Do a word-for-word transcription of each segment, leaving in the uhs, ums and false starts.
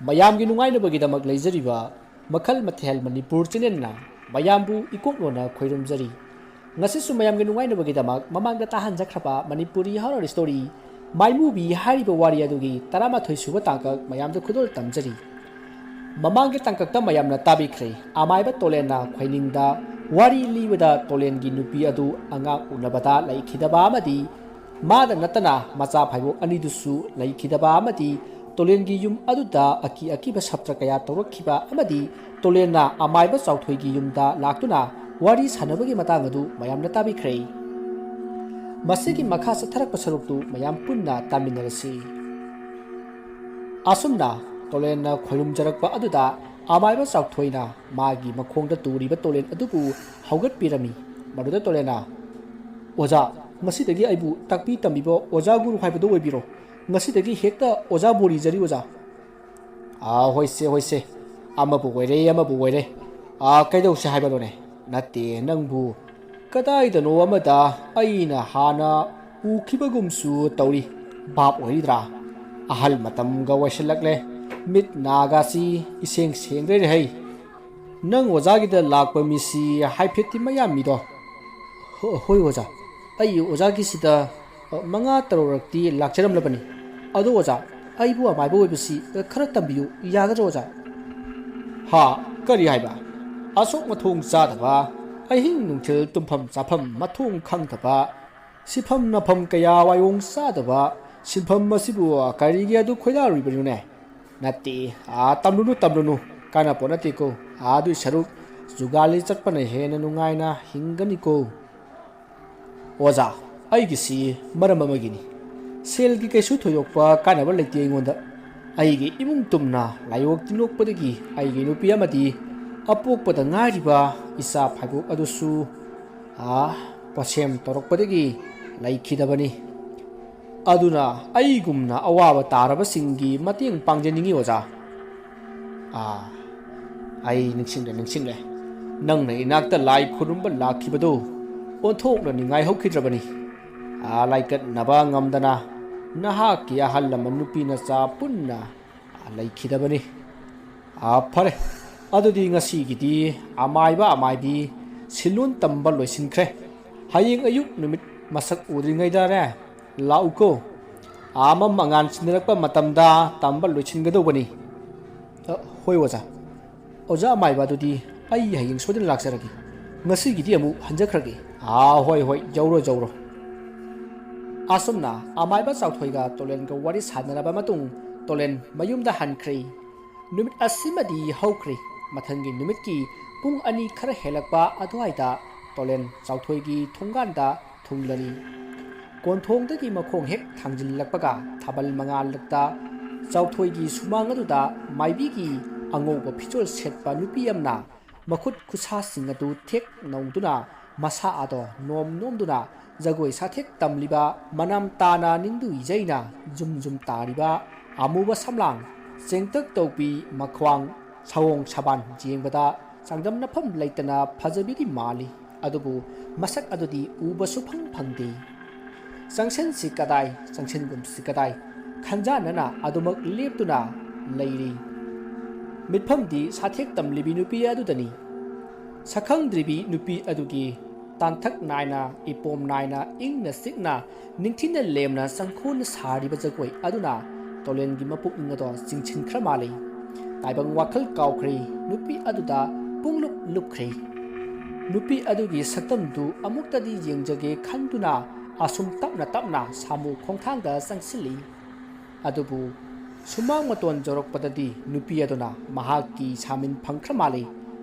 ꯃꯌꯥꯝꯒꯤ ꯅꯨꯡꯉꯥꯏꯅꯕꯒꯤꯗꯃꯛ ꯂꯩꯖꯔꯤꯕ ꯃꯈꯜ ꯃꯊꯦꯜ ꯃꯅꯤꯄꯨꯔ ꯆꯦꯅꯦꯜꯅ ꯃꯌꯥꯝꯕꯨ ꯏꯀꯣꯛ ꯂꯣꯟꯅ ꯈꯣꯏꯔꯨꯝꯖꯔꯤ꯫ ꯉꯁꯤꯁꯨ ꯃꯌꯥꯝꯒꯤ ꯅꯨꯡꯉꯥꯏꯅꯕꯒꯤꯗꯃꯛ ꯃꯃꯥꯡꯗ ꯇꯥꯍꯟꯖꯈ꯭ꯔꯕ ꯃꯅꯤꯄꯨꯔꯤ ꯍꯣꯔꯔ ꯁ꯭ꯇꯣꯔꯤ ꯃꯥꯏꯃꯨꯕꯤ ꯍꯥꯏꯔꯤꯕ ꯋꯥꯔꯤ ꯑꯗꯨꯒꯤ ꯇꯔꯥꯃꯥꯊꯣꯏ ꯁꯨꯕ ꯇꯥꯡꯀꯛ ꯃꯌꯥꯝꯗ ꯈꯨꯗꯣꯜ ꯇꯝꯖꯔꯤ꯫ ꯃꯃꯥꯡꯒꯤ ꯇꯥꯡꯀꯛꯇ ꯃꯌꯥꯝꯅ ꯇꯥꯕꯤꯈ꯭ꯔꯦ, ꯑꯃꯥꯏꯕ ꯇꯣꯂꯦꯟꯅ ꯈꯣꯏꯅꯤꯡꯗ ꯋꯥꯔꯤ ꯂꯤꯕꯗ ꯇꯣꯂꯦꯟꯒꯤ ꯅꯨꯄꯤ ꯑꯗꯨ ꯑꯉꯥꯡ ꯎꯅꯕꯗ ꯂꯩꯈꯤꯗꯕ ꯑꯃꯗꯤ ꯃꯥꯗ ꯅꯠꯇꯅ ꯃꯆꯥ ꯐꯥꯏꯕꯣꯛ ꯑꯅꯤꯗꯨꯁꯨ ꯂꯩꯈꯤꯗꯕ ꯑꯃꯗꯤ ꯇꯣꯂꯦꯟꯒꯤ ꯌꯨꯝ ꯑꯗꯨꯗ ꯑꯀꯤ ꯑꯀꯤꯕ ꯁꯞꯇ꯭ꯔ ꯀꯌꯥ ꯇꯧꯔꯛꯈꯤꯕ ꯑꯃꯗꯤ ꯇꯣꯂꯦꯟꯅ ꯑꯃꯥꯏꯕ ꯆꯥꯎꯊꯣꯏꯒꯤ ꯌꯨꯝꯗ ꯂꯥꯛꯇꯨꯅ ꯋꯥꯔꯤ ꯁꯥꯟꯅꯕꯒꯤ ꯃꯇꯥꯡ ꯑꯗꯨ ꯃꯌꯥꯝꯅ ꯇꯥꯕꯤꯈ꯭ꯔꯦ꯫ ꯃꯁꯤꯒꯤ ꯃꯈꯥ ꯆꯠꯊꯔꯛꯄ ꯁꯔꯨꯛꯇꯨ ꯃꯌꯥꯝ ꯄꯨꯟꯅ ꯇꯥꯃꯤꯟꯅꯔꯁꯤ꯫ ꯑꯁꯨꯝꯅ ꯇꯣꯂꯦꯟꯅ ꯈꯣꯏꯔꯨꯝꯖꯔꯛꯄ ꯑꯗꯨꯗ ꯑꯃꯥꯏꯕ ꯆꯥꯎꯊꯣꯏꯅ ꯃꯥꯒꯤ ꯃꯈꯣꯡꯗ ꯇꯨꯔꯤꯕ ꯇꯣꯂꯦꯟ ꯑꯗꯨꯕꯨ ꯍꯧꯒꯠꯄꯤꯔꯝꯃꯤ꯫ ꯃꯗꯨꯗ ꯇꯣꯂꯦꯟꯅ, "ꯑꯣꯖꯥ, ꯉꯁꯤꯗꯒꯤ ꯑꯩꯕꯨ ꯇꯥꯛꯄꯤ ꯇꯝꯕꯤꯕ ꯑꯣꯖꯥ ꯒꯨꯔꯨ ꯍꯥꯏꯕꯗꯨ ꯑꯣꯏꯕꯤꯔꯣ꯫ ꯉꯁꯤꯗꯒꯤ ꯍꯦꯛꯇ ꯑꯣꯖꯥ ꯕꯣꯔꯤꯖꯔꯤ ꯑꯣꯖꯥ꯫" "ꯑꯥ, ꯍꯣꯏꯁꯦ, ꯍꯣꯏꯁꯦ, ꯑꯃꯕꯨ ꯑꯣꯏꯔꯦ, ꯑꯃꯕꯨ ꯑꯣꯏꯔꯦ꯫ ꯑꯥ, ꯀꯩꯗꯧꯁꯦ ꯍꯥꯏꯕꯅꯣꯅꯦ? ꯅꯠꯇꯦ, ꯅꯪꯕꯨ ꯀꯗꯥꯏꯗꯅꯣ ꯑꯃꯗ ꯑꯩꯅ ꯍꯥꯟꯅ ꯎꯈꯤꯕꯒꯨꯝꯁꯨ ꯇꯧꯔꯤ꯫ ꯚꯥꯞ ꯑꯣꯏꯔꯤꯗ꯭ꯔꯥ? ꯑꯍꯜ ꯃꯇꯝꯒ ꯑꯣꯏꯁꯤꯜꯂꯛꯂꯦ꯫ ꯃꯤꯠ ꯅꯥꯒꯥꯁꯤ ꯏꯁꯦꯡ ꯁꯦꯡꯗ꯭ꯔꯦꯅꯦ ꯍꯩ꯫ ꯅꯪ ꯑꯣꯖꯥꯒꯤꯗ ꯂꯥꯛꯄ ꯃꯤꯁꯤ ꯍꯥꯏꯐꯦꯠꯇꯤ ꯃꯌꯥꯝ ꯃꯤꯗꯣ?" "ꯍꯣ-, ꯍꯣꯏ ꯑꯣꯖꯥ, ꯑꯩ ꯑꯣꯖꯥꯒꯤꯁꯤꯗ, ꯑ, ꯃꯉꯥ ꯇꯔꯨꯛꯔꯛꯇꯤ ꯂꯥꯛꯆꯔꯝꯂꯕꯅꯤ꯫ ꯑꯗꯣ ꯑꯣꯖꯥ, ꯑꯩꯕꯨ ꯑꯃꯥꯏꯕ ꯑꯣꯏꯕꯁꯤ, ꯑ, ꯈꯔ ꯇꯝꯕꯤꯌꯨ ꯌꯥꯒꯗ꯭ꯔꯣ ꯑꯣꯖꯥ?" "ꯍꯥ? ꯀꯔꯤ ꯍꯥꯏꯕ? ꯑꯁꯨꯛ ꯃꯊꯣꯡ ꯆꯥꯗꯕ, ꯑꯍꯤꯡ ꯅꯨꯡꯊꯤꯜ ꯇꯨꯝꯐꯝ ꯆꯥꯐꯝ ꯃꯊꯣꯡ ꯈꯪꯗꯕ, ꯁꯤꯐꯝ ꯅꯐꯝ ꯀꯌꯥ ꯋꯥꯌꯣꯡ ꯆꯥꯗꯕ ꯁꯤꯟꯐꯝ ꯑꯁꯤꯕꯨ ꯀꯔꯤꯒꯤ ꯑꯗꯨ ꯈꯣꯏꯗꯥꯔꯨꯔꯤꯕꯅꯣꯅꯦ? ꯅꯠꯇꯦ, ꯑꯥ, ꯇꯝꯂꯨꯅꯨ, ꯇꯝꯂꯨꯅꯨ, ꯀꯥꯟꯅꯄꯣꯠ ꯅꯠꯇꯦꯀꯣ꯫ ꯑꯥ, ꯑꯗꯨꯏ ꯁꯔꯨꯛ ꯖꯨꯒꯥꯂꯤ ꯆꯠꯄꯅ ꯍꯦꯟꯅ ꯅꯨꯡꯉꯥꯏꯅ ꯍꯤꯡꯒꯅꯤꯀꯣ꯫" "ꯑꯣꯖꯥ, ꯑꯩꯒꯤꯁꯤ ꯃꯔꯝ ꯑꯃꯒꯤꯅꯤ꯫ ꯁꯦꯜꯒꯤ ꯀꯩꯁꯨ ꯊꯣꯏꯗꯣꯛꯄ ꯀꯥꯟꯅꯕ ꯂꯩꯇꯦ ꯑꯩꯉꯣꯟꯗ꯫ ꯑꯩꯒꯤ ꯏꯃꯨꯡ ꯇꯨꯝꯅ ꯂꯥꯏꯑꯣꯡ ꯇꯤꯟꯑꯣꯛꯄꯗꯒꯤ ꯑꯩꯒꯤ ꯅꯨꯄꯤ ꯑꯃꯗꯤ ꯑꯄꯣꯛꯄꯗ ꯉꯥꯏꯔꯤꯕ ꯏꯆꯥ ꯐꯥꯏꯕꯣꯛ ꯑꯗꯨꯁꯨ, ꯑꯥ, ꯄꯣꯠꯁꯦꯝ ꯇꯧꯔꯛꯄꯗꯒꯤ ꯂꯩꯈꯤꯗꯕꯅꯤ꯫ ꯑꯗꯨꯅ ꯑꯩꯒꯨꯝꯅ ꯑꯋꯥꯕ ꯇꯥꯔꯕꯁꯤꯡꯒꯤ ꯃꯇꯦꯡ ꯄꯥꯡꯖꯅꯤꯡꯏ ꯑꯣꯖꯥ꯫" "ꯑꯥ, ꯑꯩ ꯅꯤꯡꯁꯤꯡꯂꯦ, ꯅꯤꯡꯁꯤꯡꯂꯦ꯫ ꯅꯪꯅ ꯏꯅꯥꯛꯇ ꯂꯥꯏ ꯈꯨꯔꯨꯝꯕ ꯂꯥꯛꯈꯤꯕꯗꯨ ꯑꯣꯟꯊꯣꯛꯅ ꯅꯤꯡꯉꯥꯏ ꯍꯧꯈꯤꯗ꯭ꯔꯕꯅꯤ꯫ ꯑꯥ, ꯂꯥꯏꯀꯠꯅꯕ ꯉꯝꯗꯅ ꯅꯍꯥꯛꯀꯤ ꯑꯍꯜ ꯂꯃꯟ ꯅꯨꯄꯤ ꯅꯆꯥ ꯄꯨꯟꯅ ꯂꯩꯈꯤꯗꯕꯅꯤ꯫ ꯑꯥ, ꯐꯔꯦ, ꯑꯗꯨꯗꯤ ꯉꯁꯤꯒꯤꯗꯤ ꯑꯃꯥꯏꯕ ꯑꯃꯥꯏꯕꯤ ꯁꯤꯜꯂꯣꯟ ꯇꯝꯕ ꯂꯣꯏꯁꯤꯟꯈ꯭ꯔꯦ꯫ ꯍꯌꯦꯡ ꯑꯌꯨꯛ ꯅꯨꯃꯤꯠ ꯃꯁꯛ ꯎꯗ꯭ꯔꯤꯉꯩꯗꯅꯦ ꯂꯥꯛꯎꯀꯣ꯫ ꯑꯥ, ꯃꯝ ꯑꯉꯥꯟ ꯁꯤꯟꯅꯔꯛꯄ ꯃꯇꯝꯗ ꯇꯝꯕ ꯂꯣꯏꯁꯤꯟꯒꯗꯧꯕꯅꯤ꯫ ꯑ, ꯍꯣꯏ ꯑꯣꯖꯥ꯫ ꯑꯣꯖꯥ ꯑꯃꯥꯏꯕ ꯑꯗꯨꯗꯤ ꯑꯩ ꯍꯌꯦꯡ ꯁꯣꯏꯗꯅ ꯂꯥꯛꯆꯔꯒꯦ꯫ ꯉꯁꯤꯒꯤꯗꯤ ꯑꯃꯨꯛ ꯍꯟꯖꯈ꯭ꯔꯒꯦ꯫ ꯑꯥ, ꯍꯣꯏ, ꯍꯣꯏ, ꯌꯧꯔꯣ, ꯌꯧꯔꯣ꯫ ꯑꯁꯨꯝꯅ ꯑꯃꯥꯏꯕ ꯆꯥꯎꯊꯣꯏꯒ ꯇꯣꯂꯦꯟꯒ ꯋꯥꯔꯤ ꯁꯥꯟꯅꯔꯕ ꯃꯇꯨꯡ ꯇꯣꯂꯦꯟ ꯃꯌꯨꯝꯗ ꯍꯟꯈ꯭ꯔꯦ꯫ ꯅꯨꯃꯤꯠ ꯑꯁꯤꯃꯗꯤ ꯍꯧꯈ꯭ꯔꯦ꯫ ꯃꯊꯪꯒꯤ ꯅꯨꯃꯤꯠꯀꯤ ꯄꯨꯡ ꯑꯅꯤ ꯈꯔ ꯍꯦꯜꯂꯛꯄ ꯑꯗꯨꯋꯥꯏꯗ ꯇꯣꯂꯦꯟ ꯆꯥꯎꯊꯣꯏꯒꯤ ꯊꯣꯡꯒꯥꯟꯗ ꯊꯨꯡꯂꯔꯤ꯫ ꯀꯣꯟꯊꯣꯡꯗꯒꯤ ꯃꯈꯣꯡ ꯍꯦꯛ ꯊꯥꯡꯖꯤꯜꯂꯛꯄꯒ ꯊꯥꯕꯜ ꯃꯉꯥꯜꯂꯛꯇ ꯆꯥꯎꯊꯣꯏꯒꯤ ꯁꯨꯃꯥꯡ ꯑꯗꯨꯗ ꯃꯥꯏꯕꯤꯒꯤ ꯑꯉꯧꯕ ꯐꯤꯖꯣꯜ ꯁꯦꯠꯄ ꯅꯨꯄꯤ ꯑꯃꯅ ꯃꯈꯨꯠ ꯈꯨꯠꯁꯥꯁꯤꯡ ꯑꯗꯨ ꯊꯦꯛ ꯅꯧꯗꯨꯅ ꯃꯁꯥ ꯑꯗꯣ ꯅꯣꯝ ꯅꯣꯝꯗꯨꯅ ꯖꯒꯣꯏ ꯁꯥꯊꯦꯛ ꯇꯝꯂꯤꯕ, ꯃꯅꯝ ꯇꯥꯅ ꯅꯤꯡꯗꯨ ꯏꯖꯩꯅ ꯖꯨꯝ ꯖꯨꯝ ꯇꯥꯔꯤꯕ ꯑꯃꯨꯕ ꯁꯝꯂꯥꯡ, ꯆꯦꯡꯇꯛ ꯇꯧꯕꯤ ꯃꯈ꯭ꯋꯥꯡ, ꯁꯑꯣꯡ ꯁꯥꯕꯥꯟ ꯌꯦꯡꯕꯗ ꯆꯥꯡꯗꯝꯅꯐꯝ ꯂꯩꯇꯅ ꯐꯖꯕꯤꯗꯤ ꯃꯥꯜꯂꯤ꯫ ꯑꯗꯨꯕꯨ ꯃꯁꯛ ꯑꯗꯨꯗꯤ ꯎꯕ ꯁꯨꯐꯪ ꯐꯪꯗꯦ꯫ ꯆꯪꯁꯤꯟꯁꯤ ꯀꯗꯥꯏ, ꯆꯪꯁꯤꯟꯒꯨꯝꯁꯤ ꯀꯗꯥꯏ ꯈꯟꯖꯥꯟꯅꯅ ꯑꯗꯨꯃꯛ ꯂꯦꯞꯇꯨꯅ ꯂꯩꯔꯤ꯫ ꯃꯤꯠꯐꯝꯗꯤ ꯁꯥꯊꯦꯛ ꯇꯝꯂꯤꯕꯤ ꯅꯨꯄꯤ ꯑꯗꯨꯗꯅꯤ꯫ ꯁꯛꯈꯪꯗ꯭ꯔꯤꯕꯤ ꯅꯨꯄꯤ ꯑꯗꯨꯒꯤ ꯇꯥꯟꯊꯛ ꯅꯥꯏꯅ, ꯏꯄꯣꯝ ꯅꯥꯏꯅ, ꯏꯪꯅ ꯆꯤꯛꯅ, ꯅꯤꯡꯊꯤꯅ ꯂꯦꯝꯅ ꯆꯪꯈꯣꯟꯅ ꯁꯥꯔꯤꯕ ꯖꯒꯣꯏ ꯑꯗꯨꯅ ꯇꯣꯂꯦꯟꯒꯤ ꯃꯄꯨꯛꯅꯤꯡ ꯑꯗꯣ ꯆꯤꯡꯁꯤꯟꯈ꯭ꯔ ꯃꯥꯜꯂꯤ꯫ ꯇꯥꯏꯕꯪ ꯋꯥꯈꯜ ꯀꯥꯎꯈ꯭ꯔꯦ꯫ ꯅꯨꯄꯤ ꯑꯗꯨꯗ ꯄꯨꯡꯂꯨꯞ ꯂꯨꯞꯈ꯭ꯔꯦ꯫ ꯅꯨꯄꯤ ꯑꯗꯨꯒꯤ ꯁꯛꯇꯝꯗꯨ ꯑꯃꯨꯛꯇꯗꯤ ꯌꯦꯡꯖꯒꯦ ꯈꯟꯗꯨꯅ ꯑꯁꯨꯝ ꯇꯞꯅ ꯇꯞꯅ ꯁꯥꯃꯨ ꯈꯣꯡꯊꯥꯡꯗ ꯆꯪꯁꯤꯜꯂꯤ꯫ ꯑꯗꯨꯕꯨ ꯁꯨꯃꯥꯡ ꯃꯇꯣꯟ ꯌꯧꯔꯛꯄꯗꯗꯤ ꯅꯨꯄꯤ ꯑꯗꯨꯅ ꯃꯍꯥꯛꯀꯤ ꯁꯥꯃꯤꯟ ꯐꯪꯈ꯭ꯔ ꯃꯥꯜꯂꯤ꯫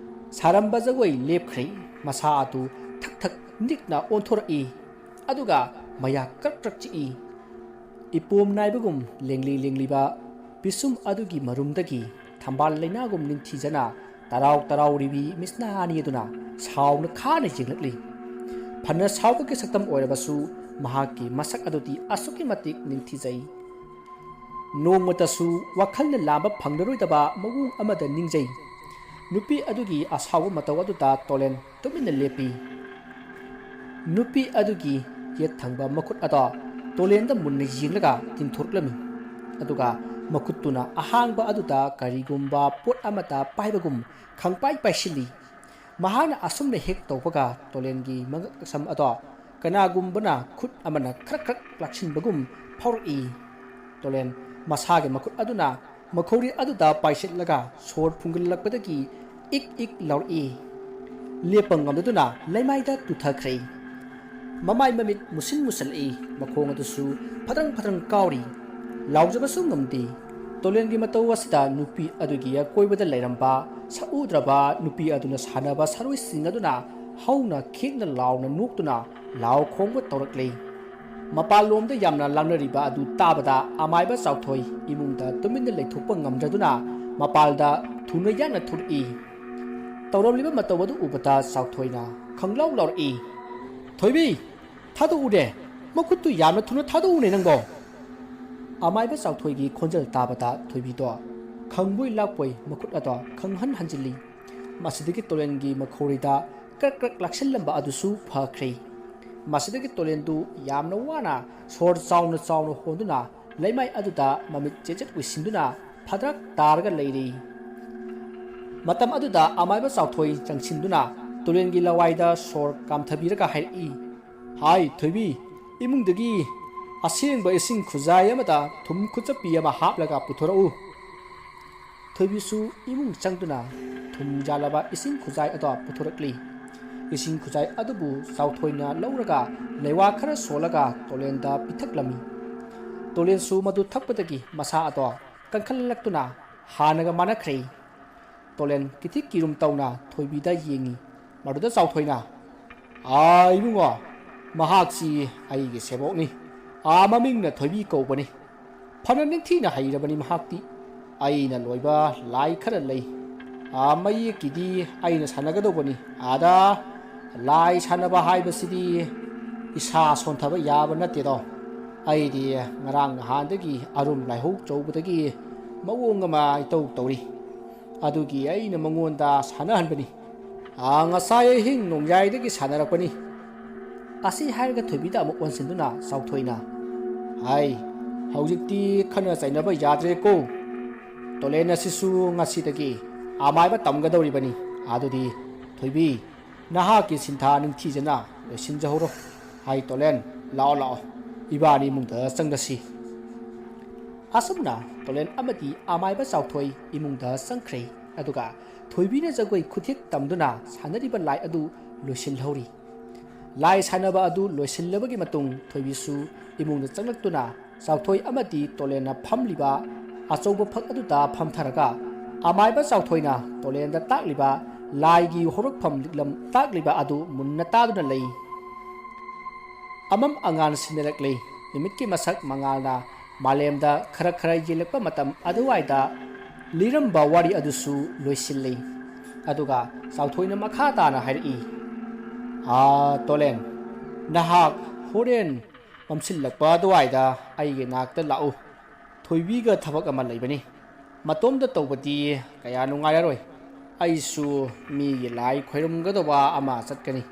ꯁꯥꯔꯝꯕ ꯖꯒꯣꯏ ꯂꯦꯞꯈ꯭ꯔꯦ꯫ ꯃꯁꯥ ꯑꯗꯨ ꯊꯛ ꯊꯛ ꯅꯤꯛꯅ ꯑꯣꯟꯊꯣꯔꯛꯏ꯫ ꯑꯗꯨꯒ ꯃꯌꯥ ꯀ꯭ꯔꯛ ꯀ꯭ꯔꯛ ꯆꯤꯛꯏ꯫ ꯏꯄꯣꯝ ꯅꯥꯏꯕꯒꯨꯝ ꯂꯦꯡꯂꯤ ꯂꯦꯡꯂꯤꯕ ꯄꯤꯁꯨꯝ ꯑꯗꯨꯒꯤ ꯃꯔꯨꯝꯗꯒꯤ ꯊꯝꯕꯥꯜ ꯂꯩꯅꯥꯒꯨꯝ ꯅꯤꯡꯊꯤꯖꯅ ꯇꯔꯥꯎ ꯇꯔꯥꯎꯔꯤꯕꯤ ꯃꯤꯁꯅꯥ ꯑꯅꯤ ꯑꯗꯨꯅ ꯁꯥꯎꯅ ꯈꯥꯅ ꯌꯦꯡꯂꯛꯂꯤ꯫ ꯐꯅ ꯁꯥꯎꯕꯒꯤ ꯁꯛꯇꯝ ꯑꯣꯏꯔꯕꯁꯨ ꯃꯍꯥꯛꯀꯤ ꯃꯁꯛ ꯑꯗꯨꯗꯤ ꯑꯁꯨꯛꯀꯤ ꯃꯇꯤꯛ ꯅꯤꯡꯊꯤꯖꯩ꯫ ꯅꯣꯡꯃꯇꯁꯨ ꯋꯥꯈꯜꯅ ꯂꯥꯝꯕ ꯐꯪꯂꯔꯣꯏꯗꯕ ꯃꯑꯣꯡ ꯑꯃꯗ ꯅꯤꯡꯖꯩ꯫ ꯅꯨꯄꯤ ꯑꯗꯨꯒꯤ ꯑꯁꯥꯎꯕ ꯃꯇꯧ ꯑꯗꯨꯗ ꯇꯣꯂꯦꯟ ꯇꯨꯃꯤꯟꯅ ꯂꯦꯞꯄꯤ꯫ ꯅꯨꯄꯤ ꯑꯗꯨꯒꯤ ꯌꯦꯠ ꯊꯪꯕ ꯃꯈꯨꯠ ꯑꯗꯣ ꯇꯣꯂꯦꯟꯗ ꯃꯨꯟꯅ ꯌꯦꯡꯂꯒ ꯇꯤꯡꯊꯣꯔꯛꯂꯝꯃꯤ꯫ ꯑꯗꯨꯒ ꯃꯈꯨꯠꯇꯨꯅ ꯑꯍꯥꯡꯕ ꯑꯗꯨꯗ ꯀꯔꯤꯒꯨꯝꯕ ꯄꯣꯠ ꯑꯃꯠꯇ ꯄꯥꯏꯕꯒꯨꯝ ꯈꯪꯄꯥꯏ ꯄꯥꯏꯁꯤꯜꯂꯤ꯫ ꯃꯍꯥꯛꯅ ꯑꯁꯨꯝꯅ ꯍꯦꯛ ꯇꯧꯕꯒ ꯇꯣꯂꯦꯟꯒꯤ ꯃꯉꯛꯁꯝ ꯑꯗꯣ ꯀꯅꯥꯒꯨꯝꯕꯅ ꯈꯨꯠ ꯑꯃꯅ ꯈꯔꯛ ꯈꯔꯛ ꯂꯥꯛꯁꯤꯟꯕꯒꯨꯝ ꯐꯥꯎꯔꯛꯏ꯫ ꯇꯣꯂꯦꯟ ꯃꯁꯥꯒꯤ ꯃꯈꯨꯠ ꯑꯗꯨꯅ ꯃꯈꯧꯔꯤ ꯑꯗꯨꯗ ꯄꯥꯏꯁꯤꯜꯂꯒ ꯁꯣꯔ ꯐꯨꯡꯒꯠꯂꯛꯄꯗꯒꯤ ꯏꯛ ꯏꯛ ꯂꯥꯎꯔꯛꯏ꯫ ꯂꯦꯞꯄ ꯉꯝꯗꯗꯨꯅ ꯂꯩꯃꯥꯏꯗ ꯇꯨꯊꯈ꯭ꯔꯦ꯫ ꯃꯃꯥꯏ ꯃꯃꯤꯠ ꯃꯨꯁꯤꯟ ꯃꯨꯁꯜꯂꯛꯏ꯫ ꯃꯈꯣꯡ ꯑꯗꯨꯁꯨ ꯐꯗ꯭ꯔꯪ ꯐꯗ꯭ꯔꯪ ꯀꯥꯎꯔꯤ꯫ ꯂꯥꯎꯖꯕꯁꯨ ꯉꯝꯗꯦ꯫ ꯇꯣꯂꯦꯟꯒꯤ ꯃꯇꯧ ꯑꯁꯤꯗ ꯅꯨꯄꯤ ꯑꯗꯨꯒꯤ ꯑꯀꯣꯏꯕꯗ ꯂꯩꯔꯝꯕ ꯁꯛꯎꯗ꯭ꯔꯕ ꯅꯨꯄꯤ ꯑꯗꯨꯅ ꯁꯥꯟꯅꯕ ꯁꯥꯔꯣꯏꯁꯤꯡ ꯑꯗꯨꯅ ꯍꯧꯅ ꯈꯤꯛꯅ ꯂꯥꯎꯅ ꯅꯣꯛꯇꯨꯅ ꯂꯥꯎ ꯈꯣꯡꯕ ꯇꯧꯔꯛꯂꯤ꯫ ꯃꯄꯥꯟꯂꯣꯝꯗ ꯌꯥꯝꯅ ꯂꯥꯡꯅꯔꯤꯕ ꯑꯗꯨ ꯇꯥꯕꯗ ꯑꯃꯥꯏꯕ ꯆꯥꯎꯊꯣꯏ ꯏꯃꯨꯡꯗ ꯇꯨꯃꯤꯟꯅ ꯂꯩꯊꯣꯛꯄ ꯉꯝꯗ꯭ꯔꯗꯨꯅ ꯃꯄꯥꯜꯗ ꯊꯨꯅ ꯌꯥꯡꯅ ꯊꯣꯛꯂꯛꯏ꯫ ꯇꯧꯔꯝꯂꯤꯕ ꯃꯇꯧ ꯑꯗꯨ ꯎꯕꯗ ꯆꯥꯎꯊꯣꯏꯅ ꯈꯪꯂꯥꯎ ꯂꯥꯎꯔꯛꯏ, "ꯊꯣꯏꯕꯤ, ꯊꯥꯗꯣꯛꯎꯅꯦ! ꯃꯈꯨꯠꯇꯨ ꯌꯥꯝꯅ ꯊꯨꯅ ꯊꯥꯗꯣꯛꯎꯅꯦ ꯅꯪꯕꯣ!" ꯑꯃꯥꯏꯕ ꯆꯥꯎꯊꯣꯏꯒꯤ ꯈꯣꯟꯖꯦꯜ ꯇꯥꯕꯗ ꯊꯣꯏꯕꯤꯗꯣ ꯈꯪꯕꯣꯏ ꯂꯥꯛꯄꯣꯏ ꯃꯈꯨꯠ ꯑꯗꯣ ꯈꯪꯍꯟ ꯍꯟꯖꯤꯜꯂꯤ꯫ ꯃꯁꯤꯗꯒꯤ ꯇꯣꯂꯦꯟꯒꯤ ꯃꯈꯧꯔꯤꯗ ꯀ꯭ꯔꯛ ꯀ꯭ꯔꯛ ꯂꯥꯛꯁꯤꯜꯂꯝꯕ ꯑꯗꯨꯁꯨ ꯐꯈ꯭ꯔꯦ꯫ ꯃꯁꯤꯗꯒꯤ ꯇꯣꯂꯦꯟꯗꯨ ꯌꯥꯝꯅ ꯋꯥꯅ ꯁꯣꯔ ꯆꯥꯎꯅ ꯆꯥꯎꯅ ꯍꯣꯟꯗꯨꯅ ꯂꯩꯃꯥꯏ ꯑꯗꯨꯗ ꯃꯃꯤꯠ ꯆꯦꯠꯆꯦꯠ ꯎꯏꯁꯤꯟꯗꯨꯅ ꯐꯗ꯭ꯔꯛ ꯇꯥꯔꯒ ꯂꯩꯔꯤ꯫ ꯃꯇꯝ ꯑꯗꯨꯗ ꯑꯃꯥꯏꯕ ꯆꯥꯎꯊꯣꯏ ꯆꯪꯁꯤꯟꯗꯨꯅ ꯇꯨꯔꯦꯜꯒꯤ ꯂꯋꯥꯏꯗ ꯁꯣꯔ ꯀꯥꯝꯊꯕꯤꯔꯒ ꯍꯥꯏꯔꯛꯏ, "ꯍꯥꯏ ꯊꯣꯏꯕꯤ, ꯏꯃꯨꯡꯗꯒꯤ ꯑꯁꯦꯡꯕ ꯏꯁꯤꯡ ꯈꯨꯖꯥꯏ ꯑꯃꯗ ꯊꯨꯝ ꯈꯨꯆꯞꯄꯤ ꯑꯃ ꯍꯥꯞꯂꯒ ꯄꯨꯊꯣꯔꯛꯎ꯫" ꯊꯣꯏꯕꯤꯁꯨ ꯏꯃꯨꯡ ꯆꯪꯗꯨꯅ ꯊꯨꯝ ꯌꯥꯜꯂꯕ ꯏꯁꯤꯡ ꯈꯨꯖꯥꯏ ꯑꯗꯣ ꯄꯨꯊꯣꯔꯛꯂꯤ꯫ ꯏꯁꯤꯡ ꯈꯨꯖꯥꯏ ꯑꯗꯨꯕꯨ ꯆꯥꯎꯊꯣꯏꯅ ꯂꯧꯔꯒ ꯂꯩꯋꯥ ꯈꯔ ꯁꯣꯜꯂꯒ ꯇꯣꯂꯦꯟꯗ ꯄꯤꯊꯛꯂꯝꯃꯤ꯫ ꯇꯣꯂꯦꯟꯁꯨ ꯃꯗꯨ ꯊꯛꯄꯗꯒꯤ ꯃꯁꯥ ꯑꯗꯣ ꯀꯟꯈꯠꯂꯛꯇꯨꯅ ꯍꯥꯟꯅꯒ ꯃꯥꯟꯅꯈ꯭ꯔꯦ꯫ ꯇꯣꯂꯦꯟ ꯀꯤꯊꯤꯛ ꯀꯤꯔꯨꯝ ꯇꯧꯅ ꯊꯣꯏꯕꯤꯗ ꯌꯦꯡꯉꯤ꯫ ꯃꯗꯨꯗ ꯆꯥꯎꯊꯣꯏꯅ, "ꯑꯥ ꯏꯕꯨꯡꯉꯣ, ꯃꯍꯥꯛꯁꯤ ꯑꯩꯒꯤ ꯁꯦꯕꯣꯛꯅꯤ꯫ ꯑꯥ ꯃꯃꯤꯡꯅ ꯊꯣꯏꯕꯤ ꯀꯧꯕꯅꯤ꯫ ꯐꯅ ꯅꯤꯡꯊꯤꯅ ꯍꯩꯔꯕꯅꯤ ꯃꯍꯥꯛꯇꯤ꯫ ꯑꯩꯅ ꯂꯣꯏꯕ ꯂꯥꯏ ꯈꯔ ꯂꯩ꯫ ꯑꯥ ꯃꯌꯦꯛꯀꯤꯗꯤ ꯑꯩꯅ ꯁꯥꯟꯅꯒꯗꯧꯕꯅꯤ꯫ ꯑꯥꯗ ꯂꯥꯏ ꯁꯥꯟꯅꯕ ꯍꯥꯏꯕꯁꯤꯗꯤ ꯏꯁꯥ ꯁꯣꯟꯊꯕ ꯌꯥꯕ ꯅꯠꯇꯦꯗꯣ꯫ ꯑꯩꯗꯤ ꯉꯔꯥꯡ ꯅꯍꯥꯟꯗꯒꯤ ꯑꯔꯨꯝ ꯂꯥꯏꯍꯧ ꯆꯧꯕꯗꯒꯤ ꯃꯑꯣꯡ ꯑꯃ ꯏꯇꯧ ꯇꯧꯔꯤ꯫ ꯑꯗꯨꯒꯤ ꯑꯩꯅ ꯃꯉꯣꯟꯗ ꯁꯥꯟꯅꯍꯟꯕꯅꯤ꯫ ꯑꯥ, ꯉꯁꯥꯏ ꯑꯍꯤꯡ ꯅꯣꯡꯌꯥꯏꯗꯒꯤ ꯁꯥꯟꯅꯔꯛꯄꯅꯤ꯫" ꯑꯁꯤ ꯍꯥꯏꯔꯒ ꯊꯣꯏꯕꯤꯗ ꯑꯃꯨꯛ ꯑꯣꯟꯁꯤꯟꯗꯨꯅ ꯆꯥꯎꯊꯣꯏꯅ, "ꯍꯥꯏ, "ꯍꯧꯖꯤꯛꯇꯤ ꯈꯠꯅ ꯆꯩꯅꯕ ꯌꯥꯗ꯭ꯔꯦꯀꯣ꯫ ꯇꯣꯂꯦꯟ ꯑꯁꯤꯁꯨ ꯉꯁꯤꯗꯒꯤ ꯑꯃꯥꯏꯕ ꯇꯝꯒꯗꯧꯔꯤꯕꯅꯤ꯫ ꯑꯗꯨꯗꯤ ꯊꯣꯏꯕꯤ, ꯅꯍꯥꯛꯀꯤ ꯁꯤꯟꯊꯥ ꯅꯤꯡꯊꯤꯖꯅ ꯂꯣꯏꯁꯤꯟꯖꯍꯧꯔꯣ꯫ ꯍꯥꯏ ꯇꯣꯂꯦꯟ, ꯂꯥꯛꯑꯣ ꯂꯥꯛꯑꯣ, ꯏꯕꯥꯅꯤ ꯏꯃꯨꯡꯗ ꯆꯪꯗꯁꯤ꯫" ꯑꯁꯨꯝꯅ ꯇꯣꯂꯦꯟ ꯑꯃꯗꯤ ꯑꯃꯥꯏꯕ ꯆꯥꯎꯊꯣꯏ ꯏꯃꯨꯡꯗ ꯆꯪꯈ꯭ꯔꯦ꯫ ꯑꯗꯨꯒ ꯊꯣꯏꯕꯤꯅ ꯖꯒꯣꯏ ꯈꯨꯊꯦꯛ ꯇꯝꯗꯨꯅ ꯁꯥꯟꯅꯔꯤꯕ ꯂꯥꯏ ꯑꯗꯨ ꯂꯣꯏꯁꯤꯜꯍꯧꯔꯤ꯫ ꯂꯥꯏ ꯁꯥꯟꯅꯕ ꯑꯗꯨ ꯂꯣꯏꯁꯤꯜꯂꯕꯒꯤ ꯃꯇꯨꯡ ꯊꯣꯏꯕꯤꯁꯨ ꯏꯃꯨꯡꯗ ꯆꯪꯂꯛꯇꯨꯅ ꯆꯥꯎꯊꯣꯏ ꯑꯃꯗꯤ ꯇꯣꯂꯦꯟꯅ ꯐꯝꯂꯤꯕ ꯑꯆꯧꯕ ꯐꯛ ꯑꯗꯨꯗ ꯐꯝꯊꯔꯒ ꯑꯃꯥꯏꯕ ꯆꯥꯎꯊꯣꯏꯅ ꯇꯣꯂꯦꯟꯗ ꯇꯥꯛꯂꯤꯕ ꯂꯥꯏꯒꯤ ꯍꯧꯔꯛꯐꯝ ꯂꯤꯛꯂꯝ ꯇꯥꯛꯂꯤꯕ ꯑꯗꯨ ꯃꯨꯟꯅ ꯇꯥꯗꯨꯅ ꯂꯩ꯫ ꯑꯃꯝ ꯑꯉꯥꯟ ꯁꯤꯟꯅꯔꯛꯂꯤ꯫ ꯅꯨꯃꯤꯠꯀꯤ ꯃꯁꯛ ꯃꯉꯥꯜꯅ ꯃꯥꯂꯦꯝꯗ ꯈꯔ ꯈꯔ ꯌꯦꯜꯂꯛꯄ ꯃꯇꯝ ꯑꯗꯨꯋꯥꯏꯗ ꯂꯤꯔꯝꯕ ꯋꯥꯔꯤ ꯑꯗꯨꯁꯨ ꯂꯣꯏꯁꯤꯜꯂꯤ꯫ ꯑꯗꯨꯒ ꯆꯥꯎꯊꯣꯏꯅ ꯃꯈꯥ ꯇꯥꯅ ꯍꯥꯏꯔꯛꯏ, "ꯑꯥ, ꯇꯣꯂꯦꯟ, ꯅꯍꯥꯛ ꯍꯣꯔꯦꯟ ꯃꯝꯁꯤꯜꯂꯛꯄ ꯑꯗꯨꯋꯥꯏꯗ ꯑꯩꯒꯤ ꯅꯥꯛꯇ ꯂꯥꯛꯎ꯫ ꯊꯣꯏꯕꯤꯒ ꯊꯕꯛ ꯑꯃ ꯂꯩꯕꯅꯤ꯫ ꯃꯇꯣꯝꯗ ꯇꯧꯕꯗꯤ ꯀꯌꯥ ꯅꯨꯡꯉꯥꯏꯔꯔꯣꯏ꯫ ꯑꯩꯁꯨ ꯃꯤꯒꯤ ꯂꯥꯏ ꯈꯣꯏꯔꯝꯒꯗꯧꯕ ꯑꯃ ꯆꯠꯀꯅꯤ꯫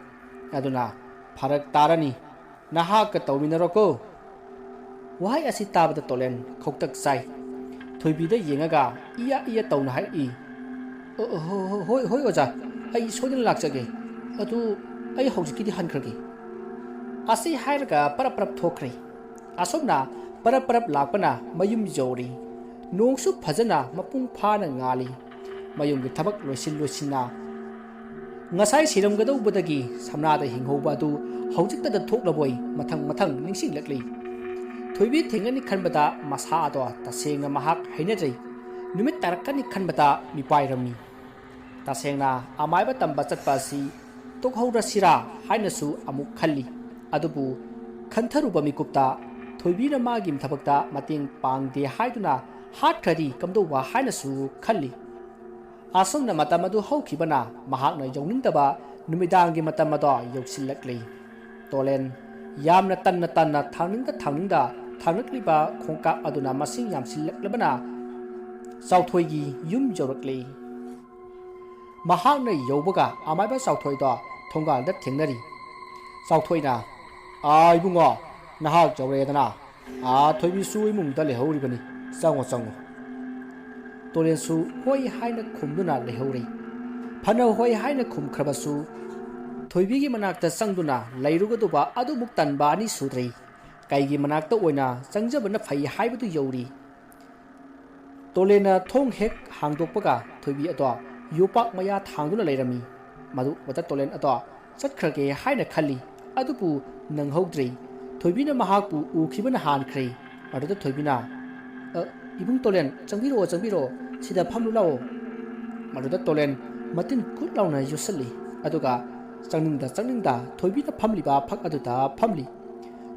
ꯑꯗꯨꯅ ꯐꯔꯛ ꯇꯥꯔꯅꯤ꯫ ꯅꯍꯥꯛꯀ ꯇꯧꯃꯤꯟꯅꯔꯣꯀꯣ꯫" ꯋꯥꯍꯩ ꯑꯁꯤ ꯇꯥꯕꯗ ꯇꯣꯂꯦꯟ ꯈꯧꯇꯛ ꯆꯥꯏ꯫ ꯊꯣꯏꯕꯤꯗ ꯌꯦꯡꯉꯒ ꯏꯌꯥ ꯏꯌꯥ ꯇꯧꯅ ꯍꯥꯏꯔꯛꯏ, "ꯑꯣ, ꯍꯣ-, ꯍꯣ-, ꯍꯣꯏ, ꯍꯣꯏ ꯑꯣꯖꯥ, ꯑꯩ ꯁꯣꯏꯗꯅ ꯂꯥꯛꯆꯒꯦ꯫ ꯑꯗꯨ ꯑꯩ ꯍꯧꯖꯤꯛꯀꯤꯗꯤ ꯍꯟꯈ꯭ꯔꯒꯦ꯫" ꯑꯁꯤ ꯍꯥꯏꯔꯒ ꯄꯔꯞ ꯄꯔꯞ ꯊꯣꯛꯈ꯭ꯔꯦ꯫ ꯑꯁꯨꯝꯅ ꯄꯔꯞ ꯄꯔꯞ ꯂꯥꯛꯄꯅ ꯃꯌꯨꯝ ꯌꯧꯔꯦ꯫ ꯅꯣꯡꯁꯨ ꯐꯖꯅ ꯃꯄꯨꯡ ꯐꯥꯅ ꯉꯥꯜꯂꯤ꯫ ꯃꯌꯨꯝꯒꯤ ꯊꯕꯛ ꯂꯣꯏꯁꯤꯟ ꯂꯣꯏꯁꯤꯟꯅ ꯉꯁꯥꯏ ꯁꯤꯔꯝꯒꯗꯧꯕꯗꯒꯤ ꯁꯝꯅꯥꯗ ꯍꯤꯡꯍꯧꯕ ꯑꯗꯨ ꯍꯧꯖꯤꯛꯇꯗ ꯊꯣꯛꯂꯕꯣꯏ ꯃꯊꯪ ꯃꯊꯪ ꯅꯤꯡꯁꯤꯡꯂꯛꯂꯤ꯫ ꯊꯣꯏꯕꯤ ꯊꯦꯡꯅꯅꯤ ꯈꯟꯕꯗ ꯃꯁꯥ ꯑꯗꯣ ꯇꯁꯦꯡꯅ ꯃꯍꯥꯛ ꯍꯩꯅꯗ꯭ꯔꯦ꯫ ꯅꯨꯃꯤꯠ ꯇꯥꯔꯛꯀꯅꯤ ꯈꯟꯕꯗ ꯃꯤꯄꯥꯏꯔꯝꯃꯤ꯫ ꯇꯁꯦꯡꯅ ꯑꯃꯥꯏꯕ ꯇꯝꯕ ꯆꯠꯄ ꯑꯁꯤ ꯇꯣꯛꯍꯧꯔꯁꯤꯔꯥ ꯍꯥꯏꯅꯁꯨ ꯑꯃꯨꯛ ꯈꯜꯂꯤ꯫ ꯑꯗꯨꯕꯨ ꯈꯟꯊꯔꯨꯕ ꯃꯤꯀꯨꯞꯇ ꯊꯣꯏꯕꯤꯅ ꯃꯥꯒꯤ ꯊꯕꯛꯇ ꯃꯇꯦꯡ ꯄꯥꯡꯗꯦ ꯍꯥꯏꯗꯨꯅ ꯍꯥꯠꯈ꯭ꯔꯗꯤ ꯀꯝꯗꯧꯕ ꯍꯥꯏꯅꯁꯨ ꯈꯜꯂꯤ꯫ ꯑꯁꯨꯝꯅ ꯃꯇꯝ ꯑꯗꯨ ꯍꯧꯈꯤꯕꯅ ꯃꯍꯥꯛꯅ ꯌꯧꯅꯤꯡꯗꯕ ꯅꯨꯃꯤꯗꯥꯡꯒꯤ ꯃꯇꯝ ꯑꯗꯣ ꯌꯧꯁꯤꯜꯂꯛꯂꯤ꯫ ꯇꯣꯂꯦꯟ ꯌꯥꯝꯅ ꯇꯟꯅ ꯇꯟꯅ ꯊꯥꯡꯅꯤꯡꯗ ꯊꯥꯡꯅꯤꯡꯗ ꯊꯥꯡꯂꯛꯂꯤꯕ ꯈꯣꯡꯀꯥꯞ ꯑꯗꯨꯅ ꯃꯁꯤꯡ ꯌꯥꯝꯁꯤꯜꯂꯛꯂꯕꯅ ꯆꯥꯎꯊꯣꯏꯒꯤ ꯌꯨꯝ ꯌꯧꯔꯛꯂꯤ꯫ ꯃꯍꯥꯛꯅ ꯌꯧꯕꯒ ꯑꯃꯥꯏꯕ ꯆꯥꯎꯊꯣꯏꯗꯣ ꯊꯣꯡꯒꯥꯜꯗ ꯊꯦꯡꯅꯔꯤ꯫ ꯆꯥꯎꯊꯣꯏꯅ, "ꯑꯥ, ꯏꯕꯨꯡꯉꯣ, ꯅꯍꯥꯛ ꯌꯧꯔꯛꯑꯦꯗꯅ꯫ "ꯑꯥ, ꯊꯣꯏꯕꯤꯁꯨ ꯏꯃꯨꯡꯗ ꯂꯩꯍꯧꯔꯤꯕꯅꯤ꯫ ꯆꯪꯉꯣ, ꯆꯪꯉꯣ꯫" ꯇꯣꯂꯦꯟꯁꯨ ꯍꯣꯏ ꯍꯥꯏꯅ ꯈꯨꯝꯗꯨꯅ ꯂꯩꯍꯧꯔꯦ꯫ ꯐꯅ ꯍꯣꯏ ꯍꯥꯏꯅ ꯈꯨꯝꯈ꯭ꯔꯕꯁꯨ, ꯊꯣꯏꯕꯤꯒꯤ ꯃꯅꯥꯛꯇ ꯆꯪꯗꯨꯅ ꯂꯩꯔꯨꯒꯗꯧꯕ ꯑꯗꯨꯃꯨꯛ ꯇꯟꯕ ꯑꯅꯤ ꯁꯨꯗ꯭ꯔꯦ꯫ ꯀꯩꯒꯤ ꯃꯅꯥꯛꯇ ꯑꯣꯏꯅ ꯆꯪꯖꯕꯅ ꯐꯩ ꯍꯥꯏꯕꯗꯨ ꯌꯧꯔꯤ꯫ ꯇꯣꯂꯦꯟꯅ ꯊꯣꯡ ꯍꯦꯛ ꯍꯥꯡꯗꯣꯛꯄꯒ ꯊꯣꯏꯕꯤ ꯑꯗꯣ ꯌꯣꯄꯥꯛ ꯃꯌꯥ ꯊꯥꯡꯗꯨꯅ ꯂꯩꯔꯝꯃꯤ꯫ ꯃꯗꯨ ꯎꯕꯗ ꯇꯣꯂꯦꯟ ꯑꯗꯣ ꯆꯠꯈ꯭ꯔꯒꯦ ꯍꯥꯏꯅ ꯈꯜꯂꯤ, ꯑꯗꯨꯕꯨ ꯅꯪꯍꯧꯗ꯭ꯔꯦ꯫ ꯊꯣꯏꯕꯤꯅ ꯃꯍꯥꯛꯄꯨ ꯎꯈꯤꯕꯅ ꯍꯥꯟꯈ꯭ꯔꯦ꯫ ꯃꯗꯨꯗ ꯊꯣꯏꯕꯤꯅ, "ꯑ, ꯏꯕꯨꯡ ꯇꯣꯂꯦꯟ, ꯆꯪꯕꯤꯔꯛꯑꯣ, ꯆꯪꯕꯤꯔꯛꯑꯣ, ꯁꯤꯗ ꯐꯝꯂꯨ ꯂꯥꯛꯑꯣ꯫" ꯃꯗꯨꯗ ꯇꯣꯂꯦꯟ ꯃꯇꯤꯟ ꯀꯨꯠ ꯂꯥꯎꯅ ꯌꯣꯠꯁꯤꯜꯂꯤ, ꯑꯗꯨꯒ ꯆꯪꯅꯤꯡꯗ ꯆꯪꯅꯤꯡꯗ ꯊꯣꯏꯕꯤꯅ ꯐꯝꯂꯤꯕ ꯐꯛ ꯑꯗꯨꯗ ꯐꯝꯂꯤ꯫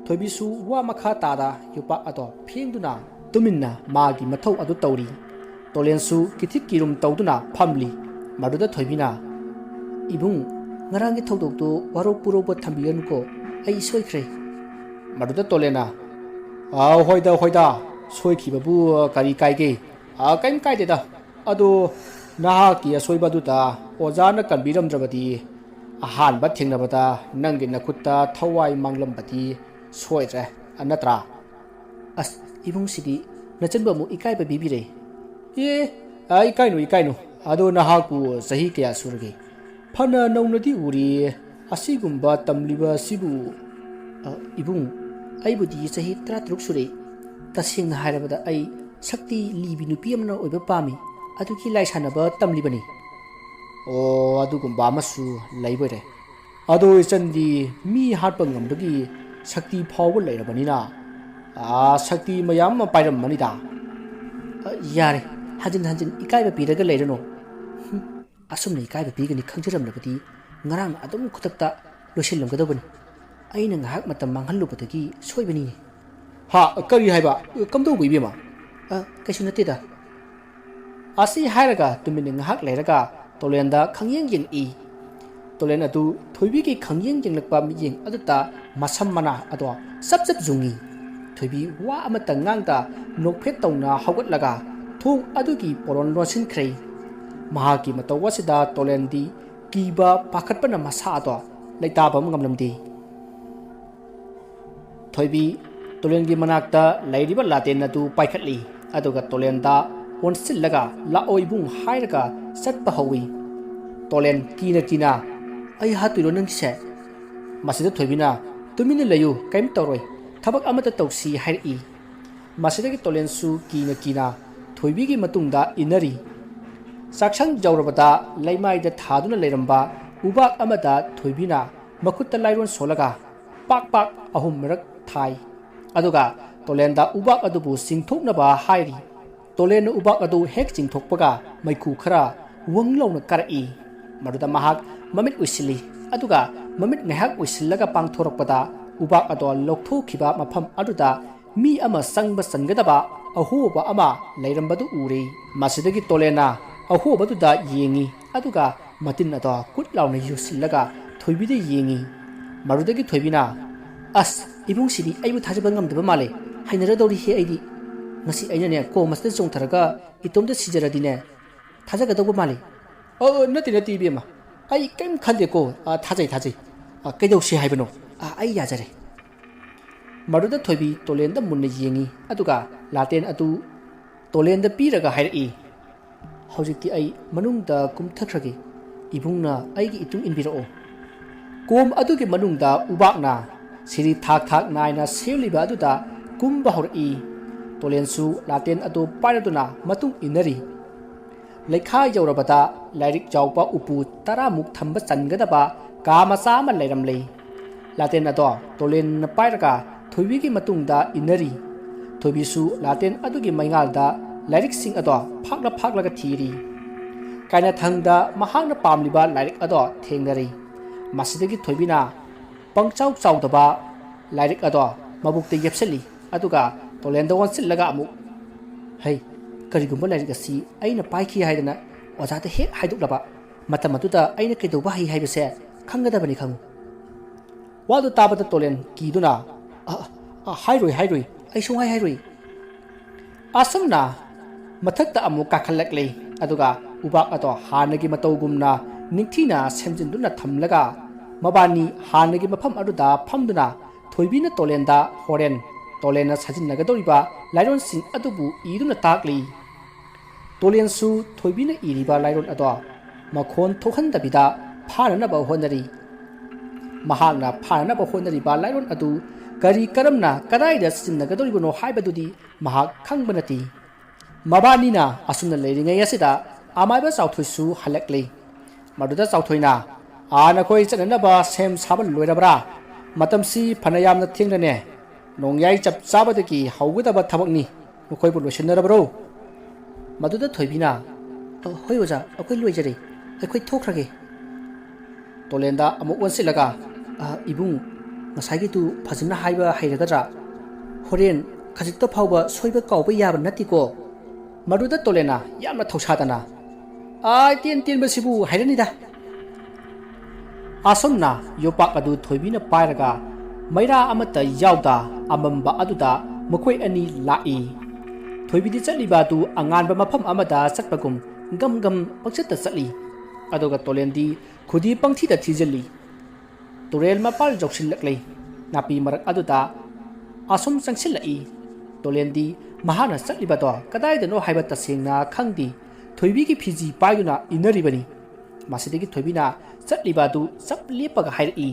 ꯊꯣꯏꯕꯤꯁꯨ ꯋꯥ ꯃꯈꯥ ꯇꯥꯗ ꯌꯣꯄꯥꯛ ꯑꯗꯣ ꯐꯦꯡꯗꯨꯅ ꯇꯨꯃꯤꯟꯅ ꯃꯥꯒꯤ ꯃꯊꯧ ꯑꯗꯨ ꯇꯧꯔꯤ꯫ ꯇꯣꯂꯦꯟꯁꯨ ꯀꯤꯊꯤꯛ ꯀꯤꯔꯨꯝ ꯇꯧꯗꯨꯅ ꯐꯝꯂꯤ꯫ ꯃꯗꯨꯗ ꯊꯣꯏꯕꯤꯅ, "ꯏꯕꯨꯡ, ꯉꯔꯥꯡꯒꯤ ꯊꯧꯗꯣꯛꯇꯨ ꯋꯥꯔꯧ ꯄꯨꯔꯧꯕ ꯊꯝꯕꯤꯒꯅꯨꯀꯣ, ꯑꯩ ꯁꯣꯏꯈ꯭ꯔꯦ꯫" ꯃꯗꯨꯗ ꯇꯣꯂꯦꯟꯅ, "ꯑꯥ, ꯍꯣꯏꯗ, ꯍꯣꯏꯗ, ꯁꯣꯏꯈꯤꯕꯕꯨ ꯀꯔꯤ ꯀꯥꯏꯒꯦ? ꯑꯥ, ꯀꯔꯤꯝ ꯀꯥꯏꯗꯦꯗ꯫ ꯑꯗꯣ ꯅꯍꯥꯛꯀꯤ ꯑꯁꯣꯏꯕꯗꯨꯗ ꯑꯣꯖꯥꯅ ꯀꯟꯕꯤꯔꯝꯗ꯭ꯔꯕꯗꯤ ꯑꯍꯥꯟꯕ ꯊꯦꯡꯅꯕꯗ ꯅꯪꯒꯤ ꯅꯈꯨꯠꯇ ꯊꯋꯥꯏ ꯃꯥꯡꯂꯝꯕꯗꯤ ꯁꯣꯏꯗ꯭ꯔꯦ, ꯅꯠꯇ꯭ꯔꯥ?" ꯑꯁ, ꯏꯕꯨꯡꯁꯤꯗꯤ ꯅꯆꯟꯕꯨ ꯑꯃꯨꯛ ꯏꯀꯥꯏꯕ ꯄꯤꯕꯤꯔꯦ꯫ ꯑꯦ, ꯑ, ꯏꯀꯥꯏꯅꯨ, ꯏꯀꯥꯏꯅꯨ꯫ ꯑꯗꯣ ꯅꯍꯥꯛꯄꯨ ꯆꯍꯤ ꯀꯌꯥ ꯁꯨꯔꯒꯦ? ꯐꯅ ꯅꯧꯅꯗꯤ ꯎꯔꯤ꯫ ꯑꯁꯤꯒꯨꯝꯕ ꯇꯝꯂꯤꯕ ꯑꯁꯤꯕꯨ, ꯑ, ꯏꯕꯨꯡ, ꯑꯩꯕꯨꯗꯤ ꯆꯍꯤ ꯇꯔꯥ ꯇꯔꯨꯛ ꯁꯨꯔꯦ꯫ ꯇꯁꯦꯡꯅ ꯍꯥꯏꯔꯕꯗ ꯑꯩ ꯁꯛꯇꯤ ꯂꯤꯕꯤ ꯅꯨꯄꯤ ꯑꯃꯅ ꯑꯣꯏꯕ ꯄꯥꯝꯃꯤ꯫ ꯑꯗꯨꯒꯤ ꯂꯥꯏ ꯁꯥꯟꯅꯕ ꯇꯝꯂꯤꯕꯅꯤ꯫ ꯑꯣ, ꯑꯗꯨꯒꯨꯝꯕ ꯑꯃꯁꯨ ꯂꯩꯕꯣꯏꯔꯦ꯫ ꯑꯗꯣ ꯏꯆꯟꯗꯤ ꯃꯤ ꯍꯥꯠꯄ ꯉꯝꯕꯒꯤ ꯁꯛꯇꯤ ꯐꯥꯎꯕ ꯂꯩꯔꯕꯅꯤꯅ, ꯑꯥ, ꯁꯛꯇꯤ ꯃꯌꯥꯝ ꯑꯃ ꯄꯥꯏꯔꯝꯃꯅꯤꯗ꯫ ꯑ, ꯌꯥꯔꯦ, ꯍꯟꯖꯤꯟ ꯍꯟꯖꯤꯟ ꯏꯀꯥꯏꯕ ꯄꯤꯔꯒ ꯂꯩꯔꯅꯨ꯫ ꯍꯨꯝ, ꯑꯁꯨꯝꯅ ꯏꯀꯥꯏꯕ ꯄꯤꯒꯅꯤ ꯈꯪꯖꯔꯝꯂꯕꯗꯤ ꯉꯔꯥꯡ ꯑꯗꯨꯝ ꯈꯨꯗꯛꯇ ꯂꯣꯏꯁꯤꯜꯂꯝꯒꯗꯧꯕꯅꯤ꯫ ꯑꯩꯅ ꯉꯥꯏꯍꯥꯛ ꯃꯇꯝ ꯃꯥꯡꯍꯜꯂꯨꯕꯗꯒꯤ ꯁꯣꯏꯕꯅꯤꯅꯦ꯫ ꯍꯥ, ꯀꯔꯤ ꯍꯥꯏꯕ? ꯀꯝꯗꯧꯕ, ꯏꯕꯦꯝꯃ? ꯑ, ꯀꯩꯁꯨ ꯅꯠꯇꯦꯗ꯫ ꯑꯁꯤ ꯍꯥꯏꯔꯒ ꯇꯨꯃꯤꯟꯅ ꯉꯥꯏꯍꯥꯛ ꯂꯩꯔꯒ ꯇꯣꯂꯦꯟꯗ ꯈꯪꯌꯦꯡ ꯌꯦꯡꯂꯛꯏ꯫ ꯇꯣꯂꯦꯟ ꯑꯗꯨ ꯊꯣꯏꯕꯤꯒꯤ ꯈꯪꯌꯦꯡ ꯌꯦꯡꯂꯛꯄ ꯃꯤꯠꯌꯦꯡ ꯑꯗꯨꯗ ꯃꯁꯝ ꯃꯅꯥ ꯑꯗꯣ ꯆꯞ ꯆꯞ ꯌꯨꯡꯉꯤ꯫ ꯊꯣꯏꯕꯤ ꯋꯥ ꯑꯃꯠꯇ ꯉꯥꯡꯗ ꯅꯣꯛꯐꯦꯠ ꯇꯧꯅ ꯍꯧꯒꯠꯂꯒ ꯊꯣꯡ ꯑꯗꯨꯒꯤ ꯄꯣꯔꯣꯟ ꯂꯣꯟꯁꯤꯟꯈ꯭ꯔꯦ꯫ ꯃꯍꯥꯛꯀꯤ ꯃꯇꯧ ꯑꯁꯤꯗ ꯇꯣꯂꯦꯟꯗꯤ ꯀꯤꯕ ꯄꯥꯈꯠꯄꯅ ꯃꯁꯥ ꯑꯗꯣ ꯂꯩꯇꯥꯕ ꯉꯝꯂꯝꯗꯦ꯫ ꯊꯣꯏꯕꯤ, ꯇꯣꯂꯦꯟꯒꯤ ꯃꯅꯥꯛꯇ ꯂꯩꯔꯤꯕ ꯂꯥꯇꯦꯟ ꯑꯗꯨ ꯄꯥꯏꯈꯠꯂꯤ, ꯑꯗꯨꯒ ꯇꯣꯂꯦꯟꯗ ꯑꯣꯟꯁꯤꯜꯂꯒ "ꯂꯥꯛꯑꯣ ꯏꯕꯨꯡ" ꯍꯥꯏꯔꯒ ꯆꯠꯄ ꯍꯧꯏ꯫ ꯇꯣꯂꯦꯟ ꯀꯤꯅ ꯀꯤꯅ, "ꯑꯩ ꯍꯥꯠꯇꯣꯏꯔꯣ ꯅꯪꯒꯤꯁꯦ?" ꯃꯁꯤꯗ ꯊꯣꯏꯕꯤꯅ, "ꯇꯨꯃꯤꯟꯅ ꯂꯩꯌꯨ, ꯀꯔꯤꯝ ꯇꯧꯔꯣꯏ, ꯊꯕꯛ ꯑꯃꯠꯇ ꯇꯧꯁꯤ" ꯍꯥꯏꯔꯛꯏ꯫ ꯃꯁꯤꯗꯒꯤ ꯇꯣꯂꯦꯟꯁꯨ ꯀꯤꯅ ꯀꯤꯅ ꯊꯣꯏꯕꯤꯒꯤ ꯃꯇꯨꯡꯗ ꯏꯟꯅꯔꯤ꯫ ꯆꯥꯛꯁꯪ ꯌꯧꯔꯕꯗ ꯂꯩꯃꯥꯏꯗ ꯊꯥꯗꯨꯅ ꯂꯩꯔꯝꯕ ꯎꯕꯥꯛ ꯑꯃꯗ ꯊꯣꯏꯕꯤꯅ ꯃꯈꯨꯠꯇ ꯂꯥꯏꯔꯣꯟ ꯁꯣꯜꯂꯒ ꯄꯥꯛ ꯄꯥꯛ ꯑꯍꯨꯝꯔꯛ ꯊꯥꯏ꯫ ꯑꯗꯨꯒ ꯇꯣꯂꯦꯟꯗ ꯎꯕꯥꯛ ꯑꯗꯨꯕꯨ ꯆꯤꯡꯊꯣꯛꯅꯕ ꯍꯥꯏꯔꯤ꯫ ꯇꯣꯂꯦꯟꯅ ꯎꯕꯥꯛ ꯑꯗꯨ ꯍꯦꯛ ꯆꯤꯡꯊꯣꯛꯄꯒ ꯃꯩꯈꯨ ꯈꯔ ꯋꯪ ꯂꯥꯎꯅ ꯀꯥꯔꯛꯏ꯫ ꯃꯗꯨꯗ ꯃꯍꯥꯛ ꯃꯃꯤꯠ ꯎꯏꯁꯤꯜꯂꯤ, ꯑꯗꯨꯒ ꯃꯃꯤꯠ ꯉꯥꯏꯍꯥꯛ ꯎꯏꯁꯤꯜꯂꯒ ꯄꯥꯡꯊꯣꯔꯛꯄꯗ ꯎꯕꯥꯛ ꯑꯗꯣ ꯂꯧꯊꯣꯛꯈꯤꯕ ꯃꯐꯝ ꯑꯗꯨꯗ ꯃꯤ ꯑꯃ ꯆꯪꯕ ꯆꯟꯒꯗꯕ ꯑꯍꯣꯕ ꯑꯃ ꯂꯩꯔꯝꯕꯗꯨ ꯎꯔꯦ꯫ ꯃꯁꯤꯗꯒꯤ ꯇꯣꯂꯦꯟꯅ ꯑꯍꯣꯕꯗꯨꯗ ꯌꯦꯡꯉꯤ, ꯑꯗꯨꯒ ꯃꯇꯤꯟ ꯑꯗꯣ ꯀꯨꯠ ꯂꯥꯎꯅ ꯌꯨꯁꯤꯜꯂꯒ ꯊꯣꯏꯕꯤꯗ ꯌꯦꯡꯉꯤ꯫ ꯃꯗꯨꯗꯒꯤ ꯊꯣꯏꯕꯤꯅ, "ꯑꯁ, ꯏꯕꯨꯡꯁꯤꯗꯤ ꯑꯩꯕꯨ ꯊꯥꯖꯕ ꯉꯝꯗꯕ ꯃꯥꯜꯂꯦ꯫ ꯍꯩꯅꯔꯗꯧꯔꯤꯍꯦ ꯑꯩꯗꯤ꯫ ꯉꯁꯤ ꯑꯩꯅꯅꯦ ꯀꯣꯝ ꯑꯁꯤꯗ ꯆꯣꯡꯊꯔꯒ ꯏꯇꯣꯝꯇ ꯁꯤꯖꯔꯗꯤꯅꯦ, ꯊꯥꯖꯒꯗꯧꯕ ꯃꯥꯜꯂꯤ꯫" "ꯑ, ꯑ, ꯅꯠꯇꯦ, ꯅꯠꯇꯦ, ꯏꯕꯦꯝꯃ꯫ ꯑꯩ ꯀꯔꯤꯝ ꯈꯟꯗꯦꯀꯣ꯫ ꯑ, ꯊꯥꯖꯩ, ꯊꯥꯖꯩ꯫ ꯑ, ꯀꯩꯗꯧꯁꯤ ꯍꯥꯏꯕꯅꯣ? ꯑ, ꯑꯩ ꯌꯥꯖꯔꯦ꯫" ꯃꯗꯨꯗ ꯊꯣꯏꯕꯤ ꯇꯣꯂꯦꯟꯗ ꯃꯨꯟꯅ ꯌꯦꯡꯉꯤ, ꯑꯗꯨꯒ ꯂꯥꯇꯦꯟ ꯑꯗꯨ ꯇꯣꯂꯦꯟꯗ ꯄꯤꯔꯒ ꯍꯥꯏꯔꯛꯏ, "ꯍꯧꯖꯤꯛꯇꯤ ꯑꯩ ꯃꯅꯨꯡꯗ ꯀꯨꯝꯊꯈ꯭ꯔꯒꯦ꯫ ꯏꯕꯨꯡꯅ ꯑꯩꯒꯤ ꯏꯇꯨꯡ ꯏꯟꯕꯤꯔꯛꯑꯣ꯫" ꯀꯣꯝ ꯑꯗꯨꯒꯤ ꯃꯅꯨꯡꯗ ꯎꯕꯥꯛꯅ ꯁꯤꯔꯤ ꯊꯥꯛ ꯊꯥꯛ ꯅꯥꯏꯅ ꯁꯦꯝꯂꯤꯕ ꯑꯗꯨꯗ ꯀꯨꯝꯕ ꯍꯧꯔꯛꯏ꯫ ꯇꯣꯂꯦꯟꯁꯨ ꯂꯥꯇꯦꯟ ꯑꯗꯨ ꯄꯥꯏꯔꯗꯨꯅ ꯃꯇꯨꯡ ꯏꯟꯅꯔꯤ꯫ ꯂꯩꯈꯥ ꯌꯧꯔꯕꯗ ꯂꯥꯏꯔꯤꯛ ꯌꯥꯎꯕ ꯎꯄꯨ ꯇꯔꯥꯃꯨꯛ ꯊꯝꯕ ꯆꯟꯒꯗꯕ ꯀꯥ ꯃꯆꯥ ꯑꯃ ꯂꯩꯔꯝꯂꯦ꯫ ꯂꯥꯇꯦꯟ ꯑꯗꯣ ꯇꯣꯂꯦꯟꯅ ꯄꯥꯏꯔꯒ ꯊꯣꯏꯕꯤꯒꯤ ꯃꯇꯨꯡꯗ ꯏꯟꯅꯔꯤ꯫ ꯊꯣꯏꯕꯤꯁꯨ ꯂꯥꯇꯦꯟ ꯑꯗꯨꯒꯤ ꯃꯩꯉꯥꯜꯗ ꯂꯥꯏꯔꯤꯛꯁꯤꯡ ꯑꯗꯣ ꯐꯥꯛꯂ ꯐꯥꯛꯂꯒ ꯊꯤꯔꯤ꯫ ꯀꯥꯏꯅꯊꯪꯗ ꯃꯍꯥꯛꯅ ꯄꯥꯝꯂꯤꯕ ꯂꯥꯏꯔꯤꯛ ꯑꯗꯣ ꯊꯦꯡꯅꯔꯤ꯫ ꯃꯁꯤꯗꯒꯤ ꯊꯣꯏꯕꯤꯅ ꯄꯪꯆꯥꯎ ꯆꯥꯎꯗꯕ ꯂꯥꯏꯔꯤꯛ ꯑꯗꯣ ꯃꯕꯨꯛꯇ ꯌꯦꯞꯁꯤꯜꯂꯤ, ꯑꯗꯨꯒ ꯇꯣꯂꯦꯟꯗ ꯑꯣꯟꯁꯤꯜꯂꯒ ꯑꯃꯨꯛ, "ꯍꯩ, ꯀꯔꯤꯒꯨꯝꯕ ꯂꯥꯏꯔꯤꯛ ꯑꯁꯤ ꯑꯩꯅ ꯄꯥꯏꯈꯤ ꯍꯥꯏꯗꯅ ꯑꯣꯖꯥꯗ ꯍꯦꯛ ꯍꯥꯏꯗꯣꯛꯂꯕ, ꯃꯇꯝ ꯑꯗꯨꯗ ꯑꯩꯅ ꯀꯩꯗꯧꯕ ꯍꯩ ꯍꯥꯏꯕꯁꯦ ꯈꯪꯒꯗꯕꯅꯤ ꯈꯪꯉꯨ꯫" ꯋꯥꯗꯨ ꯇꯥꯕꯗ ꯇꯣꯂꯦꯟ ꯀꯤꯗꯨꯅ, "ꯑ, ꯑ, ꯍꯥꯏꯔꯣꯏ, ꯍꯥꯏꯔꯣꯏ, ꯑꯩ ꯁꯨꯡꯍꯥꯏ ꯍꯥꯏꯔꯣꯏ꯫" ꯑꯁꯨꯝꯅ ꯃꯊꯛꯇ ꯑꯃꯨꯛ ꯀꯥꯈꯠꯂꯛꯂꯦ, ꯑꯗꯨꯒ ꯎꯕꯥꯛ ꯑꯗꯣ ꯍꯥꯟꯅꯒꯤ ꯃꯇꯧꯒꯨꯝꯅ ꯅꯤꯡꯊꯤꯅ ꯁꯦꯝꯖꯤꯟꯗꯨꯅ ꯊꯝꯂꯒ ꯃꯕꯥꯅꯤ ꯍꯥꯟꯅꯒꯤ ꯃꯐꯝ ꯑꯗꯨꯗ ꯐꯝꯗꯨꯅ ꯊꯣꯏꯕꯤꯅ ꯇꯣꯂꯦꯟꯗ ꯍꯣꯔꯦꯟ ꯇꯣꯂꯦꯟꯅ ꯁꯥꯖꯤꯟꯅꯒꯗꯧꯔꯤꯕ ꯂꯥꯏꯔꯣꯟꯁꯤꯡ ꯑꯗꯨꯕꯨ ꯏꯗꯨꯅ ꯇꯥꯛꯂꯤ꯫ ꯇꯣꯂꯦꯟꯁꯨ ꯊꯣꯏꯕꯤꯅ ꯏꯔꯤꯕ ꯂꯥꯏꯔꯣꯟ ꯑꯗꯣ ꯃꯈꯣꯟ ꯊꯣꯛꯍꯟꯗꯕꯤꯗ ꯐꯥꯅꯅꯕ ꯍꯣꯠꯅꯔꯤ꯫ ꯃꯍꯥꯛꯅ ꯐꯥꯅꯅꯕ ꯍꯣꯠꯅꯔꯤꯕ ꯂꯥꯏꯔꯣꯟ ꯑꯗꯨ ꯀꯔꯤ, ꯀꯔꯝꯅ, ꯀꯗꯥꯏꯗ ꯁꯤꯖꯤꯟꯅꯒꯗꯧꯔꯤꯕꯅꯣ ꯍꯥꯏꯕꯗꯨꯗꯤ ꯃꯍꯥꯛ ꯈꯪꯕ ꯅꯠꯇꯦ꯫ ꯃꯕꯥꯅꯤꯅ ꯑꯁꯨꯝꯅ ꯂꯩꯔꯤꯉꯩ ꯑꯁꯤꯗ ꯑꯃꯥꯏꯕ ꯆꯥꯎꯊꯣꯏꯁꯨ ꯍꯜꯂꯛꯂꯤ꯫ ꯃꯗꯨꯗ ꯆꯥꯎꯊꯣꯏꯅ, "ꯑꯥ, ꯅꯈꯣꯏ ꯆꯠꯅꯅꯕ ꯁꯦꯝ ꯁꯥꯕ ꯂꯣꯏꯔꯕ꯭ꯔꯥ? ꯃꯇꯝꯁꯤ ꯐꯅ ꯌꯥꯝꯅ ꯊꯦꯡꯂꯅꯦ꯫ ꯅꯣꯡꯌꯥꯏ ꯆꯞ ꯆꯥꯕꯗꯒꯤ ꯍꯧꯒꯗꯕ ꯊꯕꯛꯅꯤ꯫ ꯅꯈꯣꯏꯕꯨ ꯂꯣꯏꯁꯤꯟꯅꯔꯕ꯭ꯔꯣ?" ꯃꯗꯨꯗ ꯊꯣꯏꯕꯤꯅ, "ꯑ, ꯍꯣꯏ ꯑꯣꯖꯥ, ꯑꯩꯈꯣꯏ ꯂꯣꯏꯖꯔꯦ꯫ ꯑꯩꯈꯣꯏ ꯊꯣꯛꯈ꯭ꯔꯒꯦ꯫" ꯇꯣꯂꯦꯟꯗ ꯑꯃꯨꯛ ꯑꯣꯟꯁꯤꯜꯂꯒ, "ꯑ, ꯏꯕꯨꯡ, ꯉꯁꯥꯏꯒꯤꯗꯨ ꯐꯖꯅ ꯍꯥꯏꯕ ꯍꯩꯔꯒꯗ꯭ꯔꯥ? ꯍꯣꯔꯦꯟ ꯈꯖꯤꯛꯇ ꯐꯥꯎꯕ ꯁꯣꯏꯕ ꯀꯥꯎꯕ ꯌꯥꯕ ꯅꯠꯇꯦꯀꯣ?" ꯃꯗꯨꯗ ꯇꯣꯂꯦꯟꯅ ꯌꯥꯝꯅ ꯊꯧꯁꯥꯗꯅ, "ꯑ, ꯏꯇꯦꯟ ꯇꯦꯟꯕꯁꯤꯕꯨ ꯍꯥꯏꯔꯅꯤꯗ꯫" ꯑꯁꯨꯝꯅ ꯌꯣꯄꯥꯛ ꯑꯗꯨ ꯊꯣꯏꯕꯤꯅ ꯄꯥꯏꯔꯒ ꯃꯩꯔꯥ ꯑꯃꯠꯇ ꯌꯥꯎꯗ ꯑꯃꯝꯕ ꯑꯗꯨꯗ ꯃꯈꯣꯏ ꯑꯅꯤ ꯂꯥꯛꯏ꯫ ꯊꯣꯏꯕꯤꯗꯤ ꯆꯠꯂꯤꯕ ꯑꯗꯨ ꯑꯉꯥꯟꯕ ꯃꯐꯝ ꯑꯃꯗ ꯆꯠꯄꯒꯨꯝ ꯒꯝ ꯒꯝ ꯄꯪꯆꯠꯇ ꯆꯠꯂꯤ꯫ ꯑꯗꯨꯒ ꯇꯣꯂꯦꯟꯗꯤ ꯈꯨꯗꯤ ꯄꯪꯊꯤꯗ ꯊꯤꯖꯤꯜꯂꯤ꯫ ꯇꯨꯔꯦꯜ ꯃꯄꯥꯜ ꯌꯧꯁꯤꯜꯂꯛꯂꯦ꯫ ꯅꯥꯄꯤ ꯃꯔꯛ ꯑꯗꯨꯗ ꯑꯁꯨꯝ ꯆꯪꯁꯤꯜꯂꯛꯏ꯫ ꯇꯣꯂꯦꯟꯗꯤ ꯃꯍꯥꯛꯅ ꯆꯠꯂꯤꯕꯗꯣ ꯀꯗꯥꯏꯗꯅꯣ ꯍꯥꯏꯕ ꯇꯁꯦꯡꯅ ꯈꯪꯗꯦ꯫ ꯊꯣꯏꯕꯤꯒꯤ ꯐꯤꯖꯤ ꯄꯥꯏꯗꯨꯅ ꯏꯟꯅꯔꯤꯕꯅꯤ꯫ ꯃꯁꯤꯗꯒꯤ ꯊꯣꯏꯕꯤꯅ ꯆꯠꯂꯤꯕ ꯑꯗꯨ ꯆꯞ ꯂꯦꯞꯄꯒ ꯍꯥꯏꯔꯛꯏ,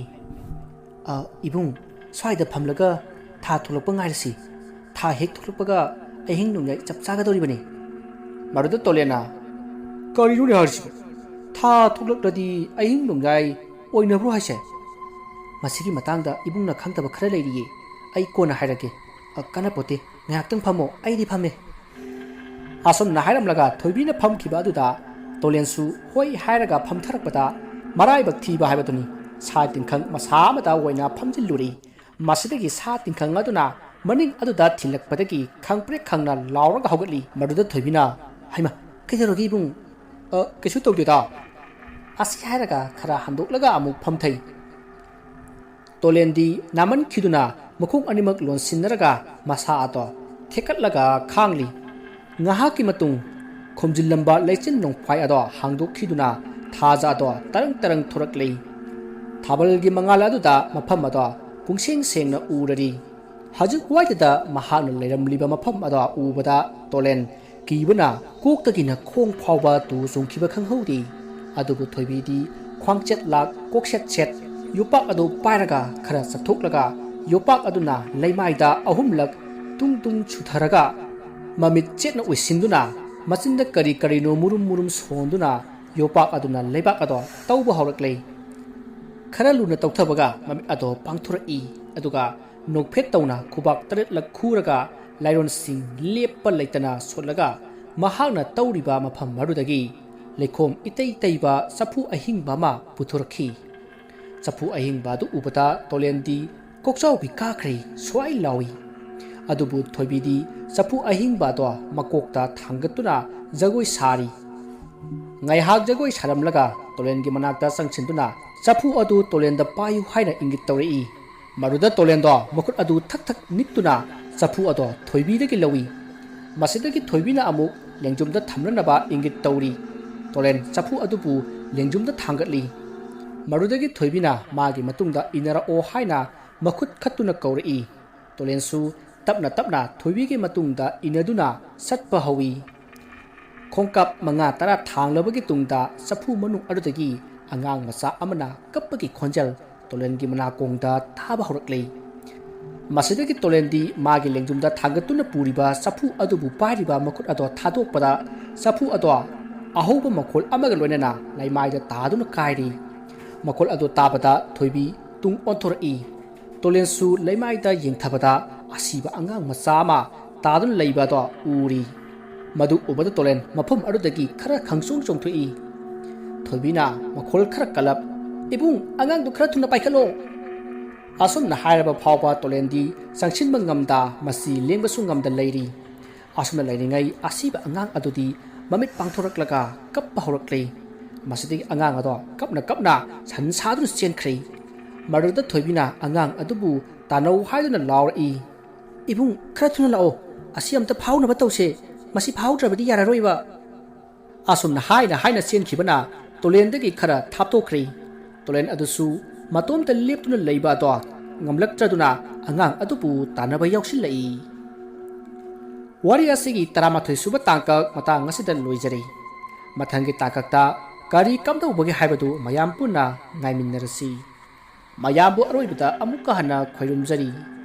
"ꯑ, ꯏꯕꯨꯡ, ꯁ꯭ꯋꯥꯏꯗ ꯐꯝꯂꯒ ꯊꯥ ꯊꯣꯛꯂꯛꯄ ꯉꯥꯏꯔꯁꯤ꯫ ꯊꯥ ꯍꯦꯛ ꯊꯣꯛꯂꯛꯄꯒ ꯑꯍꯤꯡ ꯅꯣꯡꯌꯥꯏ ꯆꯞ ꯆꯥꯒꯗꯧꯔꯤꯕꯅꯤ꯫" ꯃꯗꯨꯗ ꯇꯣꯂꯦꯟꯅ, "ꯀꯔꯤꯅꯣꯅꯦ ꯍꯥꯏꯔꯤꯁꯤꯕꯣ? ꯊꯥ ꯊꯣꯛꯂꯛꯂꯗꯤ ꯑꯍꯤꯡ ꯅꯣꯡꯌꯥꯏ ꯑꯣꯏꯅꯕ꯭ꯔꯣ ꯍꯥꯏꯁꯦ? ꯃꯁꯤꯒꯤ ꯃꯇꯥꯡꯗ ꯏꯕꯨꯡꯅ ꯈꯪꯗꯕ ꯈꯔ ꯂꯩꯔꯤꯌꯦ꯫ ꯑꯩ ꯀꯣꯟꯅ ꯍꯥꯏꯔꯛꯀꯦ꯫ ꯑ, ꯀꯥꯟꯅꯄꯣꯠꯇꯦ, ꯉꯥꯏꯍꯥꯛꯇꯪ ꯐꯝꯃꯣ, ꯑꯩꯗꯤ ꯐꯝꯃꯦ꯫" ꯑꯁꯨꯝꯅ ꯍꯥꯏꯔꯝꯂꯒ ꯊꯣꯏꯕꯤꯅ ꯐꯝꯈꯤꯕ ꯑꯗꯨꯗ ꯇꯣꯂꯦꯟꯁꯨ ꯍꯣꯏ ꯍꯥꯏꯔꯒ ꯐꯝꯊꯔꯛꯄꯗ, ꯃꯔꯥꯏꯕꯛ ꯊꯤꯕ ꯍꯥꯏꯕꯗꯨꯅꯤ, ꯁꯥ ꯇꯤꯡꯈꯪ ꯃꯁꯥ ꯑꯃꯗ ꯑꯣꯏꯅ ꯐꯝꯖꯤꯜꯂꯨꯔꯦ꯫ ꯃꯁꯤꯗꯒꯤ ꯁꯥ ꯇꯤꯡꯈꯪ ꯑꯗꯨꯅ ꯃꯅꯤꯡ ꯑꯗꯨꯗ ꯊꯤꯜꯂꯛꯄꯗꯒꯤ ꯈꯪꯄ꯭ꯔꯦꯛ ꯈꯪꯅ ꯂꯥꯎꯔꯒ ꯍꯧꯒꯠꯂꯤ꯫ ꯃꯗꯨꯗ ꯊꯣꯏꯕꯤꯅ, "ꯍꯩꯃꯥ, ꯀꯩꯗꯧꯔꯒꯦ ꯏꯕꯨꯡ?" "ꯑ, ꯀꯩꯁꯨ ꯇꯧꯗꯦꯗ꯫" ꯑꯁꯤ ꯍꯥꯏꯔꯒ ꯈꯔ ꯍꯟꯗꯣꯛꯂꯒ ꯑꯃꯨꯛ ꯐꯝꯊꯩ꯫ ꯇꯣꯂꯦꯟꯗꯤ ꯅꯥꯃꯟꯈꯤꯗꯨꯅ ꯃꯈꯣꯡ ꯑꯅꯤꯃꯛ ꯂꯣꯟꯁꯤꯟꯅꯔꯒ ꯃꯁꯥ ꯑꯗꯣ ꯊꯦꯛꯀꯠꯂꯒ ꯈꯥꯡꯂꯤ꯫ ꯉꯥꯏꯍꯥꯛꯀꯤ ꯃꯇꯨꯡ ꯈꯣꯝꯖꯤꯜꯂꯝꯕ ꯂꯩꯆꯤꯟ ꯅꯣꯡꯐꯥꯏ ꯑꯗꯣ ꯍꯥꯡꯗꯣꯛꯈꯤꯗꯨꯅ ꯊꯥꯖ ꯑꯗꯣ ꯇꯔꯪ ꯇꯔꯪ ꯊꯣꯔꯛꯂꯤ꯫ ꯊꯥꯕꯜꯒꯤ ꯃꯉꯥꯜ ꯑꯗꯨꯗ ꯃꯐꯝ ꯑꯗꯣ ꯄꯨꯡꯁꯦꯡ ꯁꯦꯡꯅ ꯎꯔꯔꯤ꯫ ꯍꯧꯖꯤꯛ ꯋꯥꯏꯗꯨꯗ ꯃꯍꯥꯛꯅ ꯂꯩꯔꯝꯂꯤꯕ ꯃꯐꯝ ꯑꯗꯣ ꯎꯕꯗ ꯇꯣꯂꯦꯟ ꯀꯤꯕꯅ ꯀꯣꯛꯇꯒꯤꯅ ꯈꯣꯡ ꯐꯥꯎꯕ ꯇꯨ ꯆꯣꯡꯈꯤꯕ ꯈꯪꯍꯧꯗꯦ꯫ ꯑꯗꯨꯕꯨ ꯊꯣꯏꯕꯤꯗꯤ ꯈ꯭ꯋꯥꯡꯆꯦꯠ ꯂꯥꯛ ꯀꯣꯛꯁꯦꯠ ꯁꯦꯠ ꯌꯣꯄꯥꯛ ꯑꯗꯨ ꯄꯥꯏꯔꯒ ꯈꯔ ꯆꯠꯊꯣꯛꯂꯒ ꯌꯣꯄꯥꯛ ꯑꯗꯨꯅ ꯂꯩꯃꯥꯏꯗ ꯑꯍꯨꯝꯂꯛ ꯇꯨꯡ ꯇꯨꯡ ꯁꯨꯊꯔꯒ ꯃꯃꯤꯠ ꯆꯦꯠꯅ ꯎꯏꯁꯤꯟꯗꯨꯅ ꯃꯆꯤꯟꯗ ꯀꯔꯤ ꯀꯔꯤꯅꯣ ꯃꯨꯔꯨꯝ ꯃꯨꯔꯨꯝ ꯁꯣꯟꯗꯨꯅ ꯌꯣꯄꯥꯛ ꯑꯗꯨꯅ ꯂꯩꯕꯥꯛ ꯑꯗꯣ ꯇꯧꯕ ꯍꯧꯔꯛꯂꯦ꯫ ꯈꯔ ꯂꯨꯅ ꯇꯧꯊꯕꯒ ꯃꯃꯤꯠ ꯑꯗꯣ ꯄꯥꯡꯊꯣꯔꯛꯏ꯫ ꯑꯗꯨꯒ ꯅꯣꯛꯐꯦꯠ ꯇꯧꯅ ꯈꯨꯕꯥꯛ ꯇꯔꯦꯠꯂꯛ ꯈꯨꯔꯒ ꯂꯥꯏꯔꯣꯟꯁꯤꯡ ꯂꯦꯞꯄ ꯂꯩꯇꯅ ꯁꯣꯠꯂꯒ ꯃꯍꯥꯛꯅ ꯇꯧꯔꯤꯕ ꯃꯐꯝ ꯑꯗꯨꯗꯒꯤ ꯂꯩꯈꯣꯝ ꯏꯇꯩ ꯇꯩꯕ ꯆꯐꯨ ꯑꯍꯤꯡꯕ ꯑꯃ ꯄꯨꯊꯣꯔꯛꯈꯤ꯫ ꯆꯐꯨ ꯑꯍꯤꯡꯕ ꯑꯗꯨ ꯎꯕꯗ ꯇꯣꯂꯦꯟꯗꯤ ꯀꯣꯛꯆꯥꯎꯕꯤ ꯀꯥꯈ꯭ꯔꯦ, ꯁ꯭ꯋꯥꯏ ꯂꯥꯎꯏ꯫ ꯑꯗꯨꯕꯨ ꯊꯣꯏꯕꯤꯗꯤ ꯆꯐꯨ ꯑꯍꯤꯡꯕ ꯑꯗꯣ ꯃꯀꯣꯛꯇ ꯊꯥꯡꯒꯠꯇꯨꯅ ꯖꯒꯣꯏ ꯁꯥꯔꯤ꯫ ꯉꯥꯏꯍꯥꯛ ꯖꯒꯣꯏ ꯁꯥꯔꯝꯂꯒ ꯇꯣꯂꯦꯟꯒꯤ ꯃꯅꯥꯛꯇ ꯆꯪꯁꯤꯟꯗꯨꯅ ꯆꯐꯨ ꯑꯗꯨ ꯇꯣꯂꯦꯟꯗ ꯄꯥꯏꯌꯨ ꯍꯥꯏꯅ ꯏꯪꯒꯤꯠ ꯇꯧꯔꯛꯏ꯫ ꯃꯗꯨꯗ ꯇꯣꯂꯦꯟꯗꯣ ꯃꯈꯨꯠ ꯑꯗꯨ ꯊꯛ ꯊꯛ ꯅꯤꯛꯇꯨꯅ ꯆꯐꯨ ꯑꯗꯣ ꯊꯣꯏꯕꯤꯗꯒꯤ ꯂꯧꯏ꯫ ꯃꯁꯤꯗꯒꯤ ꯊꯣꯏꯕꯤꯅ ꯑꯃꯨꯛ ꯂꯦꯡꯖꯨꯝꯗ ꯊꯝꯅꯅꯕ ꯏꯪꯒꯤꯠ ꯇꯧꯔꯤ꯫ ꯇꯣꯂꯦꯟ ꯆꯐꯨ ꯑꯗꯨꯕꯨ ꯂꯦꯡꯖꯨꯝꯗ ꯊꯥꯡꯒꯠꯂꯤ꯫ ꯃꯗꯨꯗꯒꯤ ꯊꯣꯏꯕꯤꯅ ꯃꯥꯒꯤ ꯃꯇꯨꯡꯗ ꯏꯟꯅꯔꯛꯑꯣ ꯍꯥꯏꯅ ꯃꯈꯨꯠ ꯈꯠꯇꯨꯅ ꯀꯧꯔꯛꯏ꯫ ꯇꯣꯂꯦꯟꯁꯨ ꯇꯞꯅ ꯇꯞꯅ ꯊꯣꯏꯕꯤꯒꯤ ꯃꯇꯨꯡꯗ ꯏꯟꯅꯗꯨꯅ ꯆꯠꯄ ꯍꯧꯏ꯫ ꯈꯣꯡꯀꯥꯞ ꯃꯉꯥ ꯇꯔꯥ ꯊꯥꯡꯂꯕꯒꯤ ꯇꯨꯡꯗ ꯆꯐꯨ ꯃꯅꯨꯡ ꯑꯗꯨꯗꯒꯤ ꯑꯉꯥꯡ ꯃꯆꯥ ꯑꯃꯅ ꯀꯞꯄꯒꯤ ꯈꯣꯟꯖꯦꯜ ꯇꯣꯂꯦꯟꯒꯤ ꯃꯅꯥꯀꯣꯡꯗ ꯇꯥꯕ ꯍꯧꯔꯛꯂꯦ꯫ ꯃꯁꯤꯗꯒꯤ ꯇꯣꯂꯦꯟꯗꯤ ꯃꯥꯒꯤ ꯂꯦꯡꯖꯨꯝꯗ ꯊꯥꯡꯒꯠꯇꯨꯅ ꯄꯨꯔꯤꯕ ꯆꯐꯨ ꯑꯗꯨꯕꯨ ꯄꯥꯏꯔꯤꯕ ꯃꯈꯨꯠ ꯑꯗꯣ ꯊꯥꯗꯣꯛꯄꯗ ꯆꯐꯨ ꯑꯗꯣ ꯑꯍꯧꯕ ꯃꯈꯣꯜ ꯑꯃꯒ ꯂꯣꯏꯅꯅ ꯂꯩꯃꯥꯏꯗ ꯇꯥꯗꯨꯅ ꯀꯥꯏꯔꯤ꯫ ꯃꯈꯣꯜ ꯑꯗꯨ ꯇꯥꯕꯗ ꯊꯣꯏꯕꯤ ꯇꯨꯡ ꯑꯣꯟꯊꯣꯔꯛꯏ꯫ ꯇꯣꯂꯦꯟꯁꯨ ꯂꯩꯃꯥꯏꯗ ꯌꯦꯡꯊꯕꯗ ꯑꯁꯤꯕ ꯑꯉꯥꯡ ꯃꯆꯥ ꯑꯃ ꯇꯥꯗꯨꯅ ꯂꯩꯕ ꯑꯗꯣ ꯎꯔꯤ꯫ ꯃꯗꯨ ꯎꯕꯗ ꯇꯣꯂꯦꯟ ꯃꯐꯝ ꯑꯗꯨꯗꯒꯤ ꯈꯔ ꯈꯪꯆꯣꯡ ꯆꯣꯡꯊꯣꯛꯏ꯫ ꯊꯣꯏꯕꯤꯅ ꯃꯈꯣꯜ ꯈꯔ ꯀꯜꯂꯞ, "ꯏꯕꯨꯡ, ꯑꯉꯥꯡꯗꯨ ꯈꯔ ꯊꯨꯅ ꯄꯥꯏꯈꯠꯂꯣ!" ꯑꯁꯨꯝꯅ ꯍꯥꯏꯔꯕ ꯐꯥꯎꯕ ꯇꯣꯂꯦꯟꯗꯤ ꯆꯪꯁꯤꯟꯕ ꯉꯝꯗ ꯃꯁꯤ ꯂꯦꯡꯕꯁꯨ ꯉꯝꯗ ꯂꯩꯔꯤ꯫ ꯑꯁꯨꯝꯅ ꯂꯩꯔꯤꯉꯩ ꯑꯁꯤꯕ ꯑꯉꯥꯡ ꯑꯗꯨꯗꯤ ꯃꯃꯤꯠ ꯄꯥꯡꯊꯣꯔꯛꯂꯒ ꯀꯞꯄ ꯍꯧꯔꯛꯂꯦ꯫ ꯃꯁꯤꯗꯒꯤ ꯑꯉꯥꯡ ꯑꯗꯣ ꯀꯞꯅ ꯀꯞꯅ ꯁꯟ ꯁꯥꯗꯨꯅ ꯆꯦꯟꯈ꯭ꯔꯦ꯫ ꯃꯗꯨꯗ ꯊꯣꯏꯕꯤꯅ ꯑꯉꯥꯡ ꯑꯗꯨꯕꯨ ꯇꯥꯟꯅꯧ ꯍꯥꯏꯗꯨꯅ ꯂꯥꯎꯔꯛꯏ, "ꯏꯕꯨꯡ, ꯈꯔ ꯊꯨꯅ ꯂꯥꯛꯑꯣ, ꯑꯁꯤ ꯑꯝꯇ ꯐꯥꯍꯧꯅꯕ ꯇꯧꯁꯦ, ꯃꯁꯤ ꯐꯥꯍꯧꯗ꯭ꯔꯕꯗꯤ ꯌꯥꯔꯔꯣꯏꯕ"꯫ ꯑꯁꯨꯝꯅ ꯍꯥꯏꯅ ꯍꯥꯏꯅ ꯆꯦꯟꯈꯤꯕꯅ ꯇꯨꯔꯦꯟꯗꯒꯤ ꯈꯔ ꯊꯥꯞꯇꯣꯛꯈ꯭ꯔꯦ꯫ ꯇꯨꯔꯦꯟ ꯑꯗꯨꯁꯨ ꯃꯇꯣꯝꯇ ꯂꯦꯞꯇꯨꯅ ꯂꯩꯕ ꯑꯗꯣ ꯉꯝꯂꯛꯇ꯭ꯔꯗꯨꯅ ꯑꯉꯥꯡ ꯑꯗꯨꯕꯨ ꯇꯥꯟꯅꯕ ꯌꯥꯎꯁꯤꯜꯂꯛꯏ꯫ ꯋꯥꯔꯤ ꯑꯁꯤꯒꯤ ꯇꯔꯥꯃꯥꯊꯣꯏ ꯁꯨꯕ ꯇꯥꯡꯀꯛ ꯃꯇꯥꯡ ꯑꯁꯤꯗ ꯂꯣꯏꯖꯔꯦ꯫ ꯃꯊꯪꯒꯤ ꯇꯥꯡꯀꯛꯇ ꯀꯔꯤ ꯀꯝꯗꯧꯕꯒꯦ ꯍꯥꯏꯕꯗꯨ ꯃꯌꯥꯝ ꯄꯨꯟꯅ ꯉꯥꯏꯃꯤꯟꯅꯔꯁꯤ꯫ ꯃꯌꯥꯝꯕꯨ ꯑꯔꯣꯏꯕꯗ ꯑꯃꯨꯛꯀ ꯍꯟꯅ ꯈꯣꯏꯔꯨꯝꯖꯔꯤ꯫